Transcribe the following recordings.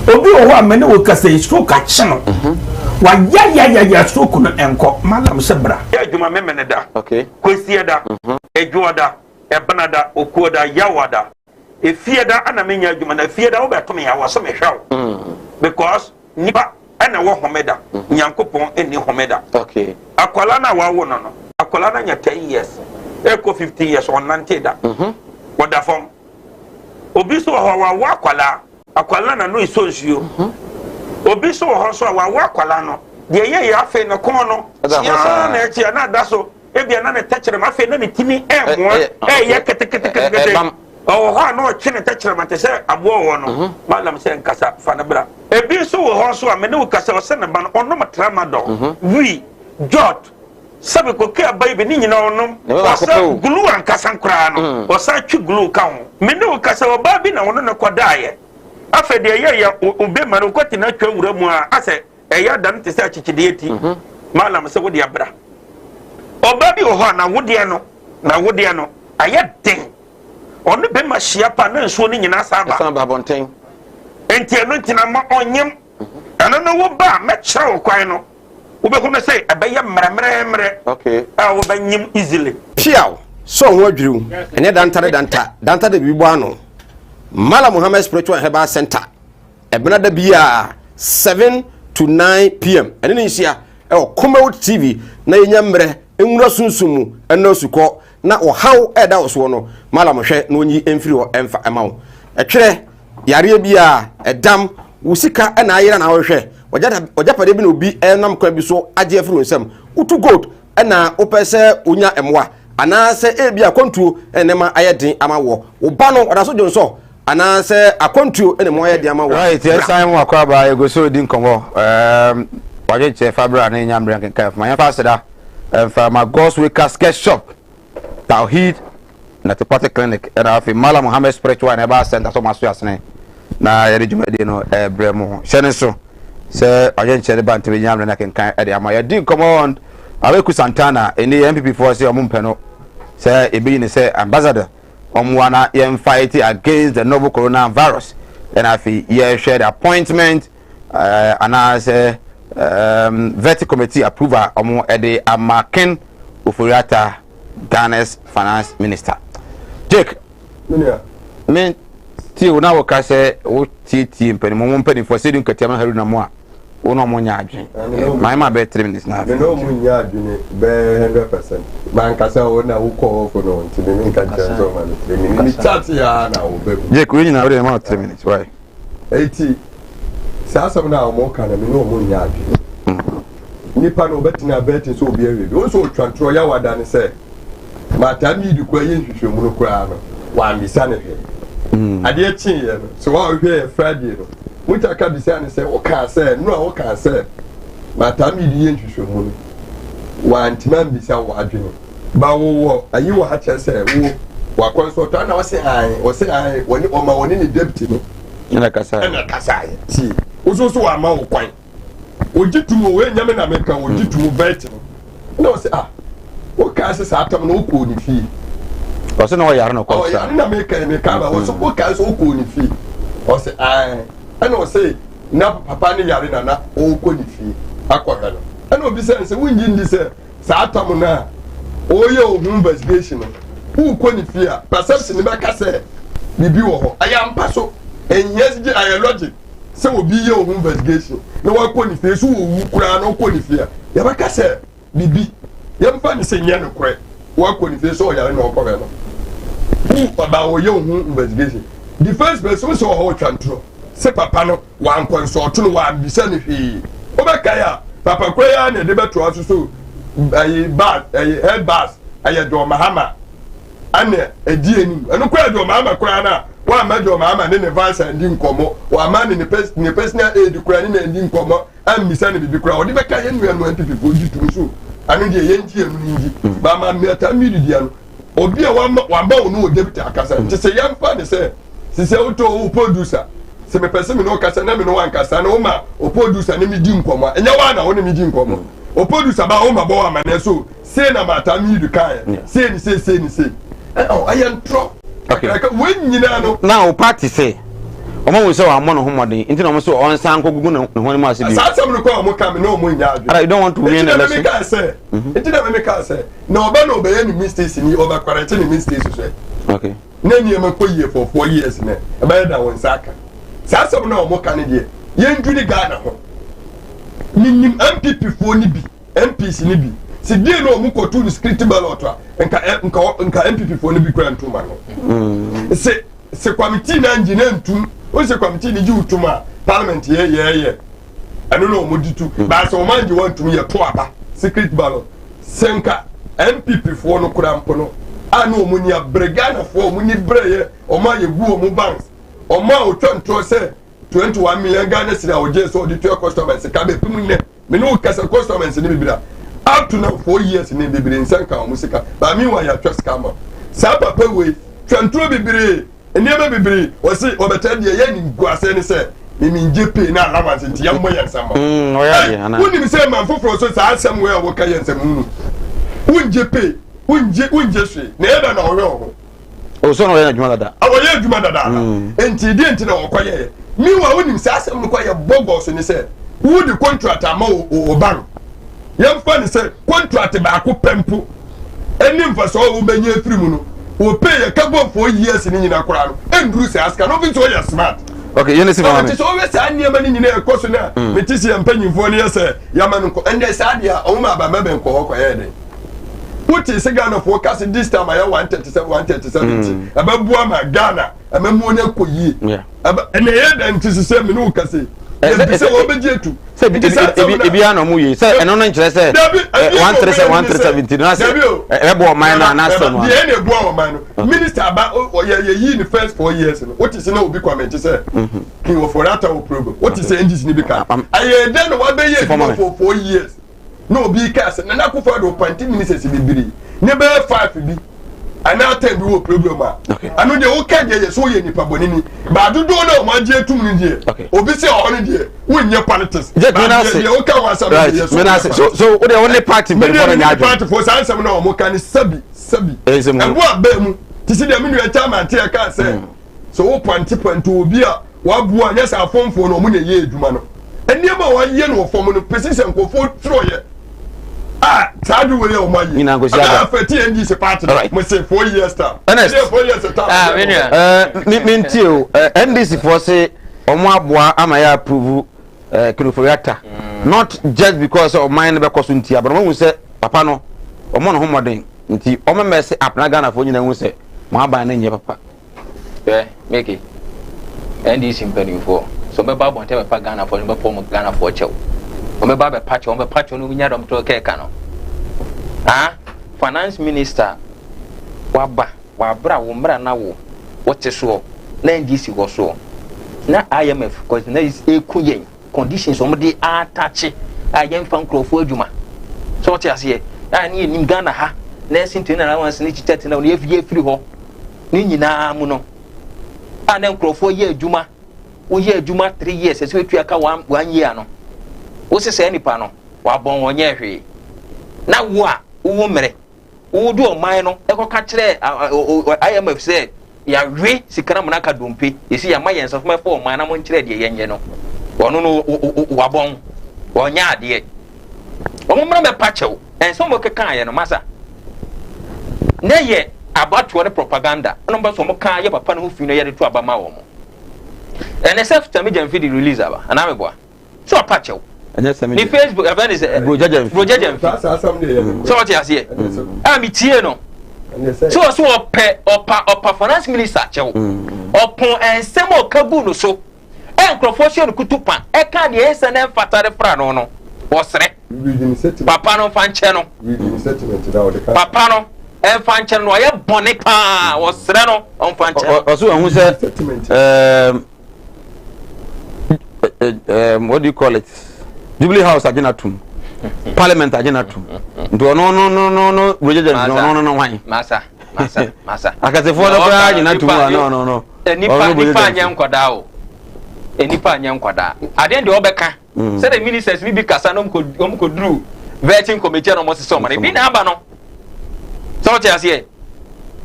Obi wɔ hɔ a me ne wo kasa yi, stroke akye no. Wayayayaya, stroke no ɛnkɔ. Malam sɛ bra. Yɛ adwuma memene da, kwasie da, adwoɔ da, ɛbena da, okuo da, yawa da, efie da ana menya adwuma na efie da wobɛto me a wɔ sɛ mehwɛ wo, because nipa ɛna ɛwɔ homeda, Nyankopɔn ɛnni homeda. Akwala no a wawo no, akwala no anya 10 years ɛkɔ 15 years, ɔnante da, wɔda fam. Obi nso wɔ hɔ a wawo akwala, akwala na no esɔ nsuo. Obi nso wɔ hɔ nso a wawo akwala no deɛ ɛyɛ yɛ, afei ne kɔn no ɛda hɔ kyia saa. Na ɛkyia na ada so, ebia na ne tɛkyerɛma afei na ne timi ɛɛmoa ɛɛyɛ keteketekete. Ɛbam. Ɔwɔ hɔ a na ɔtwe ne tɛkyerɛma te sɛ aboa wɔ no. Malam sɛ nkasa fa ne bra. Ebi nso wɔ hɔ nso a mene wo kasa, ɔsɛ ne ba no ɔnom tramadol, wee, jot, sɛbi koke aba yi bi ne nyinaa ɔnom. Ne ba baako pɛ o. Ɔsɛ glue ankasa koraa no, ɔsan twi glue ka ho. Mene wo kasa, ɔbaa bi na ɔno ne kɔdaayɛ, afei deɛ ɛyɛ yɛ obe ma no wokɔte no atwa wura mu a asɛ ɛyɛ ada no te sɛ akyekyedeɛ ti. Malam sɛ wode abra. Ɔbaa bi wɔ hɔ a na wodeɛ no ayɛ den, ɔno bɛma hyia pa na nsuo no nyinaa saa ba. Ɛsan ba abɔnten. Nti ɛno ntina ma ɔnyem ɛno no, wo ba a mɛkyerɛ wo kwan no, wobɛhu no sɛ ɛbɛyɛ mmerɛmmerɛmmerɛ a wobɛnyem easily. Piaw sɛ ɔho adwiriw ɛnyɛ danta ne danta danta de biribi bɔ ano. Mala Muhammad Spiritual and Herbal Center, ɛbena da biaa 7 to 9 pm ɛne ne nhyia ɛwɔ Comewod TV na yɛnya mmerɛ nwura sunsum mu ɛna asukɔ na ɔhaw ɛda wɔ soɔ no. Malam hwɛ na ɔnyi mfiri hɔ ɛmfa ɛma wo. Ɛtwerɛ yareɛ biaa ɛdam wo sika ɛna ayera na wohwehwɛ ɔgyapadeɛ bi na obi ɛnam kwan bi so agye afiri wo nsam, wotu gold ɛna wopɛ sɛ wonya mmoa, anaasɛ ebi akwantuo ɛna nneɛma ayɛ den ama wɔ wo ba no, ɔda so dwonsɔ, anaasɛ akwantuo ɛna mu ayɛ den ama wɔ. Right, yɛsan mu akɔ aba, yɛgu so di nkɔmmɔ. Wadwenkyerɛ fa berɛ a na ɛnya mmerɛ nkenka ɛfoma yɛmfa aseda ɛmfa ma God's Way Casket Shop, Tawhid Naturopathic Clinic, ɛna afei Mala Mohammed Spiritual and Herbal Center so maso asene na yɛde dwumadie no ɛbrɛ mu. Hyɛ ne so sɛ wadwenkyerɛ de ba ntɛm nya mmerɛ na kenkan ɛde ama. Yɛdi nkɔmmɔ on Aweku Santana. Ɛni yɛ NPP foɔ sɛ ɔmo mpɛ no sɛ yɛbɛyi ne sɛ ambassador ɔmoa na yɛn fight against the novel coronavirus. Ɛna afei yɛhwɛ the appointment anaasɛ vetting committee approval ɔmo ɛde ama Ken Ofori-Atta, Ghana's finance minister. Jake, me tie wo na wɔka sɛ wotietie mpanimfoɔ mo mpanimfoɔ sɛ di nkatia ma Haruna mu a wo na ɔmo nya adwene maa ma bɛyɛ 3 minutes na. Me na ɔmo nya adwene bɛyɛ 100%. Mankasa wo na wokɔ hɔ no, nti me menka nkyerɛ sɛ ɔma me 3 minutes. Me chat ya na wo bɛ mu. Jake, wo nyinaa wode ma wo 3 minutes, why? Eti saa asɛm no a ɔmo ka no, me ne ɔmo nya adwene. Nipa no ɔbɛtena abɛɛte sɛ obi awie bi wɔn nso otwa ntorɔ yawada ne sɛ maataa mi di kora yɛ nhwehwɛmu no koraa no, wambisa ne hwɛ. Adeɛ kyeeɛ no sɛ wɔahwɛ yɛ Friday no, mutaka bisa ne sɛ wokaa sɛ no a wokaa sɛ maataa mi di yɛ nhwehwɛmu no, wantumi ambisa wɔ adwene ba wowɔ ayi wɔ ha kyerɛ sɛ wo wakɔnsɔtɔ ana ɔse ae, ɔse ae, wɔne ɔma wɔne ne deputy no ɛna kasa. Ɛna kasa yɛ tie woso so wama wo kwan ogye tum o, wei nyame na meka, ogye tum vet no ɛna ɔsɛ ah, wokaa sɛ saa tam no wokɔɔ ne fie. Ɔsɛ na ɔyare no kɔ. Ɔyare na meka yi, meka ba wɔsɛ wokaa sɛ wokɔɔ ne fie, ɔsɛ ae, ɛna ɔsɛ na papa ne yare na na ɔrekɔ ne fie akɔhwɛ no. Ɛna obi sɛ sɛ wongye ndi sɛ saa tam no a ɔyɛ ohun investigation no wokɔ ne fie a, perception no bɛka sɛ biribi wɔ hɔ. Ɛyɛ ampa so ɛnyɛ gye, ɛyɛ logic sɛ obi yɛ ohun investigation na wakɔ ne fie so, wɔwu koraa na ɔkɔ ne fie a, yɛbɛka sɛ biribi. Yɛmfa ne sɛ nyɛ nokorɛ, wakɔ ne fie sɛ ɔyare na ɔkɔhwɛ no, wo ɔba ɔyɛ ohun investigation, the first person sɛ ɔhɔ ɔtwa ntorɔ sɛ papa no wankɔnsɔɔto no, wambisa no hwee. Wobɛkae a papa kora yi a na ɛde bɛtoa so ɛyi bus, ɛyi head bus, ɛyɛ John Mahama ɛna ɛdi anim. Ɛno kora John Mahama koraa no a wamma John Mahama ne ne vice andi nkɔmmɔ, wamma ne ne personal aid koraa ne na andi nkɔmmɔ ambisa ne biribi koraa. Ɔde bɛka yɛn nua no NPP foɔ gye tum so, ɛno deɛ yɛn gye yɛn no ngyi baama mmiɛta mmiri deɛ no obi a wama wama wo no wɔ deputy akasa. Nti sɛ yɛmfa ne sɛ sisɛ wotɔ wo producer sɛ mepɛ sɛ me ne ɔkasa na me ne wankasa na woma o producer ne me di nkɔmmɔ a, ɛnyɛ wa na wo ne me di nkɔmmɔ. O producer ba woma bɔ wɔ amanneɛ so sei na maata mi du kaeɛ sei ne sei sei ne sei, ɛyɛ ntorɔ kakraka wɔn nyinaa no. Na o party sɛ Wɔn ahu sɛ wammɔ ne ho mmɔden nti na wɔn sɛ ɔnsan nkɔ gugu ne ho anim ase bio. Saa asɛm no kɔ a wɔn ka me na wɔn nyɛ adwene. Ara you don't want to win election. Nti na mímí kaa sɛ nti na mímí kaa sɛ na ɔbɛ na ɔbɛyɛ ne mistakes ni ɔbɛ kɔrɛkye ne mistakes so ɛ. Okay. Na nneɛma kɔ yie for 4 years nɛ ɛbɛyɛ da wɔn nsa aka. Saa asɛm na wɔn ka ne deɛ yɛn dwene Ghana ho. Minim NPP foɔ ni bi, MPs ni bi. Si die na wɔn kɔtu no security ballot a nka nka nka NPP foɔ ni bi kura ntoma no. Se committee na ngye na ntum o, se committee ni gye utum a parliament yɛ yɛ yɛ ɛno na wɔn di tu baasa wɔn angye wɔn ntum yɛ to aba secret ballot. Sɛ nka NPP foɔ no kora mpo no a na wɔn ni abere, Ghana foɔ wɔn ni bere yɛ wɔn a yɛgu wɔn banks, wɔn a wɔtwa ntorɔ sɛ 21 million Ghana cedi a wɔgye sɛ wɔde tua customers sika bɛpem nnɛ me ne wo kasa, customers ne bibira up to now 4 years ne bebree nsa nka wɔn sika. But meanwhile yɛatwa sika ama saa papa wei twa ntorɔ bebree, nneɛma bebree wɔsi wɔbɛtɛ deɛ yɛ ne nguase ne sɛ mimi ngye pay na allowance nti yɛmmɔ yɛn nsa ma. Wonim sɛ man foforɔ so saa asɛm wei a wɔka yɛ nsɛm hunu, wongye pay, wongye wongye hwee na ɛyɛ da na ɔhwɛ wɔ ho. Ɔsɔ na ɔyɛ adwuma dada. Ɔyɛ adwuma dada nti deɛ nti na wɔkɔ yɛ. Meanwhile wonim saa asɛm no kɔ yɛ bɔgɔ so ne sɛ wode contract ama o bank, yɛmfa ne sɛ contract baako pɛ mpo ɛne mfasoɔ a wobɛnya afiri mu no, wɔpɛ yɛ ka bɔ 4 years ne nyina koraa no ɛnduru saa sika no obi nso ɔyɛ smart. Okay, yɛn si fama mi. Ɔte sɛ ɔyɛ saa nneɛma no nyinaa ɛkɔ so no a mete sɛ yɛn mpanyimfoɔ no yɛ sɛ yɛama no nkɔ ɛndɛ saa deɛ a ɔmo ma aba mɛbɛn kɔ hɔ kɔyɛ den. Wote sɛ Ghanafoɔ ka sɛ this time ayɛ 137 137 nti ɛbɛboa ma Ghana ɛmɛmuo no akɔ yie. Ɛnna ɛyɛ dɛ nti sɛ mene wo kase yɛbi sɛ wɔbɛgye atu. Sɛ ebi ano mu yie sɛ ɛno no nkyerɛ sɛ 137 137 nti na sɛ ɛbɛboa ɔman no anaasɛ no. Deɛ ɛna ɛboa ɔman no, minister aba ɔyɛ yɛyi ne first 4 years no, wote sɛ na obi comment sɛ Ken Ofori-Atta wɔ program, wote sɛ NDC ni bi ka ɛyɛ dɛn na wabɛyɛ adwuma for 4 years na obi ka sɛ Nana Akufo-Addo appoint ministers bebree ne bɛyɛ five bi anaa 10 bi wɔ program a ɛno deɛ woka deɛ yɛ so woyɛ nipa bɔne ni baadodoɔ no a wɔn agye atum no deɛ obi sɛ ɔhɔ no deɛ wonyɛ politics deɛ woka wɔ asɛm no deɛ so so so wo deɛ wo ne party mpanyinfoɔ no nyɛ adwene. Party foɔ saa nsɛm no a wɔn ka ne sɛbi sɛbi ɛbo a bɛɛ mu te sɛ deɛ me nua chairman te ɛka sɛ sɛ wo pɔnte pɔnte obi a waboa nyɛ sɛ afɔnfoɔ no ɔmo na ɛyɛ adwuma no, nneɛma a wɔayɛ no wɔ fam no pɛsi sɛ nkurɔfoɔ twerɛeɛ a saa de wei a wɔn ayɛ nyina nkosi ada afɛti NDC party no mo se 4 years time. Ernest. 4 years time. Ah, me nua. Mi mi ntie o. NDC foɔ se wɔn aboa ama yɛ approve Ken Ofori-Atta not just because sɛ ɔman no bɛkɔ so nti abana wɔn ahu sɛ papa no wɔn ne ho mmɔden nti wɔn mɛsɛ up na Ghana foɔ nyinaa hu sɛ wɔn aban no nyɛ papa. Hwɛ, Mickey, NDC mpanimfoɔ, sɛ wɔbɛba abɔnten bɛpa Ghanafoɔ no bɛpɔ wɔn Ghanafoɔ kyɛw. Wɔbɛba abɛpa kyɛw, wɔbɛpa kyɛw no wɔnya dɔm to kɛɛka no. Ah, finance minister waba, wabra wo mmra na wo wote soɔ, na NDC wɔ soɔ, na IMF cause na eku yɛn conditions wɔn de atakye a yɛmfa nkurɔfoɔ adwuma. Sɛ wɔte aseɛ, a ne yɛnim Ghana ha, nursing training allowance ne teacher training allowance yɛfiri hɔ ne nyinaa mu no a na nkurɔfoɔ yɛ adwuma, woyɛ adwuma 3 years ɛsɛ wetua ka one year no, wosi sɛ nipa no wabɔn wɔn nyɛ hwee na wo a wowo mmerɛ wode ɔman no ɛkɔka kyerɛ IMF sɛ yɛawe sika no amana ka dompe yɛsi yɛama yɛn nsa so mɛfa ɔman na monkyerɛ deɛ yɛnyɛ no, ɔno no wabɔn ɔnyɛ adeɛ. Wɔn mmara mɛpa kyɛw ɛnsɛm wɔn keka yɛ no masa na yɛ abatoɔ ne propaganda ɛna wɔn bɛ so wɔn ka yɛ papa no ho fi no yɛde to aba ma wɔn. Ɛnɛ sɛ Sammy Gyamfi de release aba anaa meboa so apa kyɛw ne Facebook ɛfɛ ne sɛ Brogya Gyamfi. Brogya Gyamfi sɛ ɔte aseɛ a metie no sɛ ɔso ɔpɛ ɔpa ɔpa finance minister kyɛw ɔpɔn nsɛm a ɔka gu no so ɛ nkurɔfoɔ hyɛ no kutu pa ɛka deɛ ɛsɛ ne mfata de fra no no, ɔsrɛ papa no mfa nkyɛ no, papa no ɛmfa nkyɛ no, ɔyɛ bɔne paa, ɔsrɛ no ɔmfa nkyɛ no. Ɔso ɛho sɛ what do you call it, Jubilee House agye na tum, Parliament agye na tum, nti ɔno no no no no Brogya Gyamfi no ɔno no no hwan. Masa, masa, masa. Akasefoɔ no koraa gyina tum a no no no. Nipa nipa anyɛ nkwadaa o, nipa anyɛ nkwadaa adeɛ deɛ ɔbɛka sɛdeɛ ministers ni bi kasa na wɔn kɔ duru vetting committee na wɔn sisɛ wɔn no ebi na aba no sɛ ɔte aseɛ.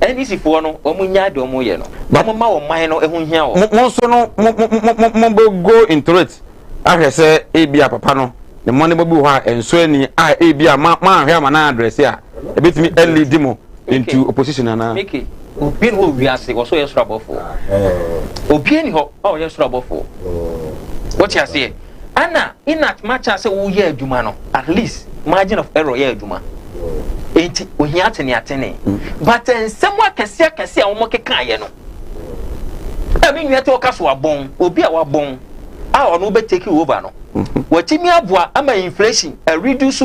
NDC foɔ no, wɔn nya deɛ wɔn yɛ no, wɔn ma wɔn man no ɛho hia wɔn. Mo nso no, mo mo mo mo bɛ go into it ahwɛ sɛ ebi a papa no ne mmɔdenbɔ bi wɔ hɔ a ɛnso ani a ebi a ma ma ahwɛ ama na address a ebetumi lead mo into opposition anaa. Mike, obi ni wɔ wiase wɔ so yɛ soro abɔfoɔ. Obi ni hɔ a ɔyɛ soro abɔfoɔ. Wɔte aseɛ. Ɛna in as much as sɛ woyɛ adwuma no, at least margin of error yɛ adwuma. Enti ohia atene atene. But nsɛm akɛse akɛse a wɔn keka yɛ no. Ɛ me nua te ɔka so abɔn, obi a wabɔn a ɔno bɛ take over no. Wɔtumi aboa ama inflation a reduce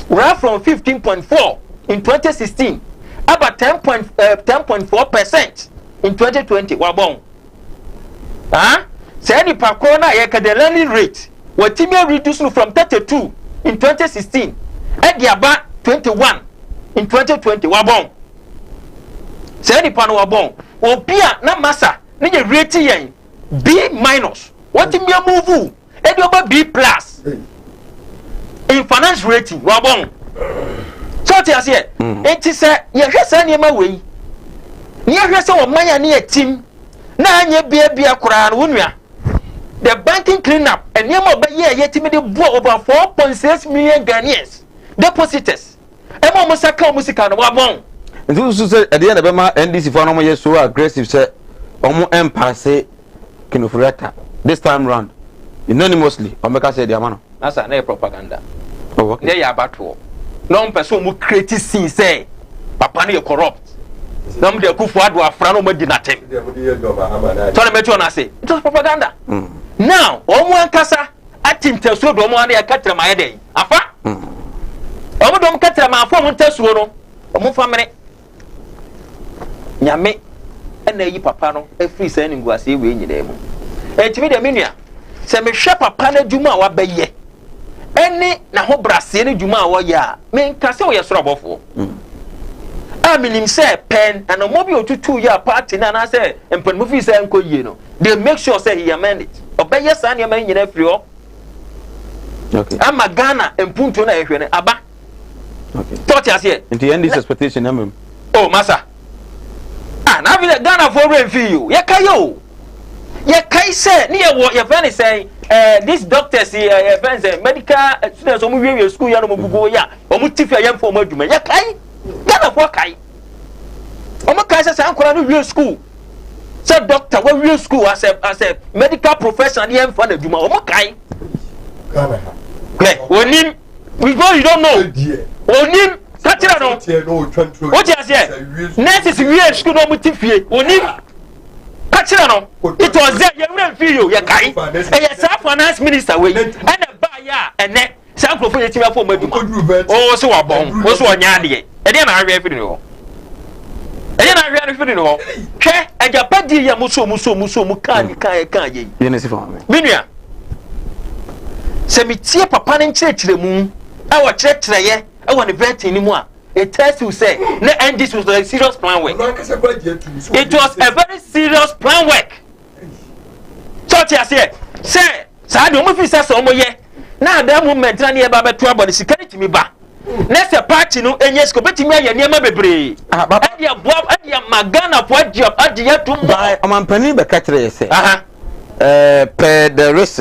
right from 15.4 in 2016 aba 10.4% in 2020. Wabɔn. Ah, saa nipa korɔ no a yɛka the learning rate, wɔtumi reduce no from 32 in 2016 ɛde aba 21 in 2020. Wabɔn. Saa nipa no wabɔn. Obi a na masa ne yɛ rate yɛn B minus, wɔtumi amove ɛde ɔba B plus in finance rating. Wabɔn. Sɛ ɔte aseɛ, nti sɛ yɛhwɛ saa nneɛma wei ne yɛhwɛ sɛ ɔman a ne yɛ tim na anyɛ biabia koraa no, wo nua, the banking clean up, nneɛma a ɔbɛyɛ a yɛtumi de boa over 4.6 million Ghanaians depositors ɛma ɔmo nsa ka ɔmo sika no, wabɔn. Nti wosusu sɛ ɛdeɛ na ɛbɛma NDC foɔ no ɔmo yɛ so aggressive sɛ ɔmo mpass Ken Ofori-Atta this time round unanimously, ɔmo bɛka sɛ ɛde ama no? Nasa na yɛ propaganda. Oh, okay. Ne yɛ abatoɔ na ɔmo pɛ sɛ ɔmo create scene sɛ papa no yɛ corrupt na ɔmo de Akufo Addo afra na ɔmo adi n'atɛm tɔne mɛti ɔno ase. It was propaganda. Now ɔmo ankasa ate ntasuo de ɔmo ano yɛ kɛtɛrɛ ma ayɛ dɛ afa ɔmo de ɔmo kɛtɛrɛ ma afɔ ɔmo ntasuo no, ɔmo fa mene Nyame ɛna ayi papa no afiri saa ninguaseɛ wei nyinaa mu. Ɛntumi deɛ, me nua, sɛ mehwɛ papa no adwuma a wabɛyɛ ɛne n'ahobraseɛ no dwuma a wɔyɛ a, menka sɛ ɔyɛ soro abɔfoɔ a menim sɛ pɛn anammɔ bi a otutu yɛ a party no anaasɛ mpanimfoɔ fi sɛ nkɔ yie no, they make sure sɛ he amend it. Ɔbɛyɛ saa nneɛma yi nyinaa firi hɔ ama Ghana mpuntuo no a yɛhwɛ no aba. Tɔɔte aseɛ. Nti NDC expectation ɛmɛ mu. Oh masa, ah, na afei Ghana foɔ werɛ mfi yi o. Yɛka yɛ o, yɛkae sɛ ne yɛwɔ yɛfrɛ ne sɛn, this doctors, yɛfrɛ ne sɛn, medical students, ɔmo wiewie school yɛ no, ɔmo gugu yɛ a ɔmo ti fi a yɛmfa ɔmo adwuma. Yɛkae, Ghana foɔ kae, ɔmo kae sɛ saa nkwadaa no wie school sɛ doctor, wawie school as a medical professional ne yɛmfa no adwuma. Ɔmo kae. Hwɛ, onim because you don't know. Onim kakyira no, o ti aseɛ, nurses wie school na ɔmo ti fie, onim kakyira no. It was there, yɛn wura nfi yi o, yɛ kae. Ɛyɛ saa finance minister wei ɛna baa yɛ a ɛnɛ saa nkurɔfoɔ yɛ timi afɔ ɔmo adwuma. O sɛ wabɔn o, sɛ ɔnyɛ adeɛ, ɛdeɛ na ahwɛ afiri ne hɔ, ɛdeɛ na ahwɛ afiri ne hɔ. Hwɛ agyapadie yɛ mo so mo so mo so mo kaa ni kaa yɛ kaa yɛ yi. Yɛn ne si fa mi. Me nua, sɛ metie papa no nkyerɛkyerɛ mu ɛwɔ kyerɛkyerɛyɛ ɛwɔ ne vetting no mu a, it tells you say na NDC was a serious plan work. It was a very serious plan work. Sɛ ɔte aseɛ sɛ saa deɛ ɔmo fi sɛ ɔmo yɛ na ada movement na ne yɛ ba bɛto abɔ ne sika ne tumi ba na sɛ party no enye sika, obetumi ayɛ nneɛma bebree ɛde aboa, ɛde ama Ghana fo agye agye yɛ to mu. By ɔmampanin bɛka kyerɛ yɛ sɛ pɛ the risk,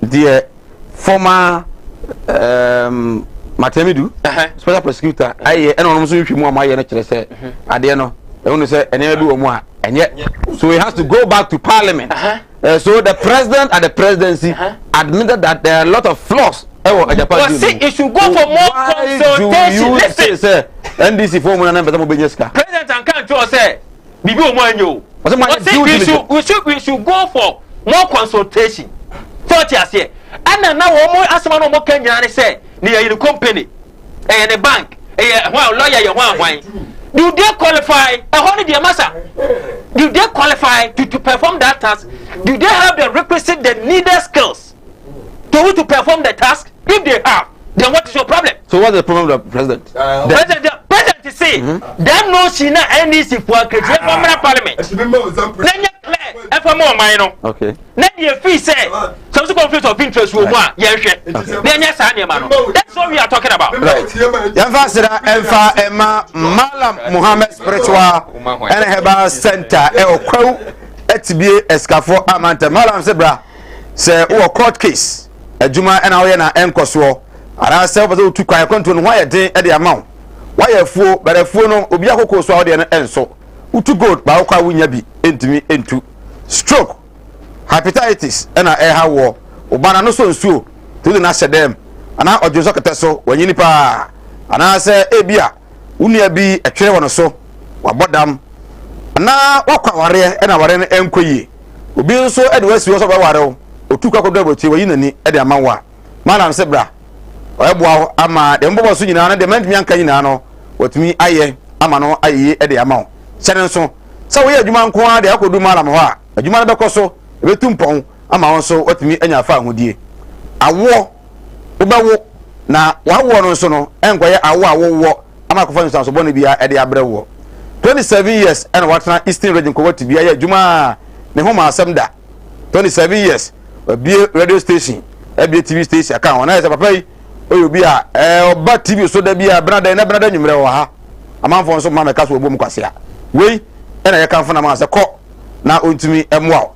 deɛ former Martin Amidu, special prosecutor, ayɛ ɛna ɔno nso nhwɛ mu a ɔmo ayɛ no kyerɛ sɛ adeɛ no ɛhu sɛ nneɛma bi wɔ mu a ɛnyɛ, so he has to go back to parliament. So the president at the presidency admitted that there are a lot of flaws ɛwɔ Agyapa deal. Wɔsi it should go for more consultation. Listen, sɛ NDC fo mu na ne mpɛ sɛ mo bɛ nye sika. President anka nkyɛn sɛ bibi wɔ mu anyi o. Ɔsɛ mo ayɛ due we diligence. should we should we should go for more consultation. Sɛ ɔte aseɛ, ɛna na wɔn mo asɛm a na wɔn ka nyinaa ne sɛ ne yɛ ne company, ɛyɛ ne bank, ɛyɛ hwan lawyer, yɛ hwan hwan. Do they qualify? Ɛhɔ no deɛ masa, do they qualify to perform that task? Do they have the requisite, the needed skills to perform the task? If they have, then what is your problem? So what's the problem with the president? President say that notion na NDC fo akirikyi ɛfɔ mmra parliament na nye clear ɛfɔ mu ɔman no na deɛ fi sɛ sɛ ɔsɛ Conflict of interest wɔ mu a, yɛnhwɛ na yɛnyɛ saa nneɛma no. That's what we are talking about. Right. Yɛmfa aseda ɛmfa ɛma Malam Muhammad Spiritual ɛne Herbal Center ɛwɔ Kwawu Atibie Asikafoɔ Amanta. Malam sɛ bra sɛ wowɔ court case adwuma ɛna woyɛ na ɛnkɔ soɔ anaasɛ wopɛ sɛ wotu kwan akwantuo no ho ayɛ den ɛde ama wo woayɛ afuo bɛrɛ afuo no obi akoko so a wodeɛ no ɛnso wotu gold baako kɔ a wonya bi ɛntumi ɛntu stroke Hepatitis na ɛreha woɔ, wo ba no ano sɔ nsuo nti wode no ahyɛ dɛm anaa ɔdwonsɔ kɛtɛ so, wanyini paa anaasɛ ebia wo nua bi ɛtwere wɔ no so, wabɔ dam anaa wakɔ awareɛ na awareɛ no ɛnkɔ yie. Obi nso de wo asi hɔ sɛ ɔbɛware wo, ɔtu kɔ akɔduru aburokyire, wayi n'ani de ama wo a, Madam se bra, ɔbɛboa wo ama deɛ mobɔbɔ so nyinaa no deɛ mantumi anka nyinaa no, watumi ayɛ ama no ayɛ yie de ama wo. Hyɛ no nso sɛ woyɛ adwuma nko ara deɛ akɔdu Malam hɔ a, Adwuma no bɛkɔ so, ɛbɛtu mpɔn ama wo nso woatumi anya afahodie. Awoɔ, wobɛwo, na w'awoɔ no nso no, ɛnkɔyɛ awoɔ a wowɔ ama akɔfa nsunsuanso bɔne biara de abrɛ woɔ. 27 years ɛna watena Eastern Region kɔwɔ tibia yɛ adwuma a ne ho ma asɛm da. 27 years, wabie radio station, abie TV station aka ho. Na yɛ sɛ papa yi, ɔyɛ obi a ɛɛ ɔba TV so da bi a benada na benada nwummerɛ wɔ ha. Amanfoɔ nso mma mɛka so wɔbɔ mu kwasea. Wei ɛna yɛkamfo na ma sɛ kɔ na ɔntumi mmoa wo.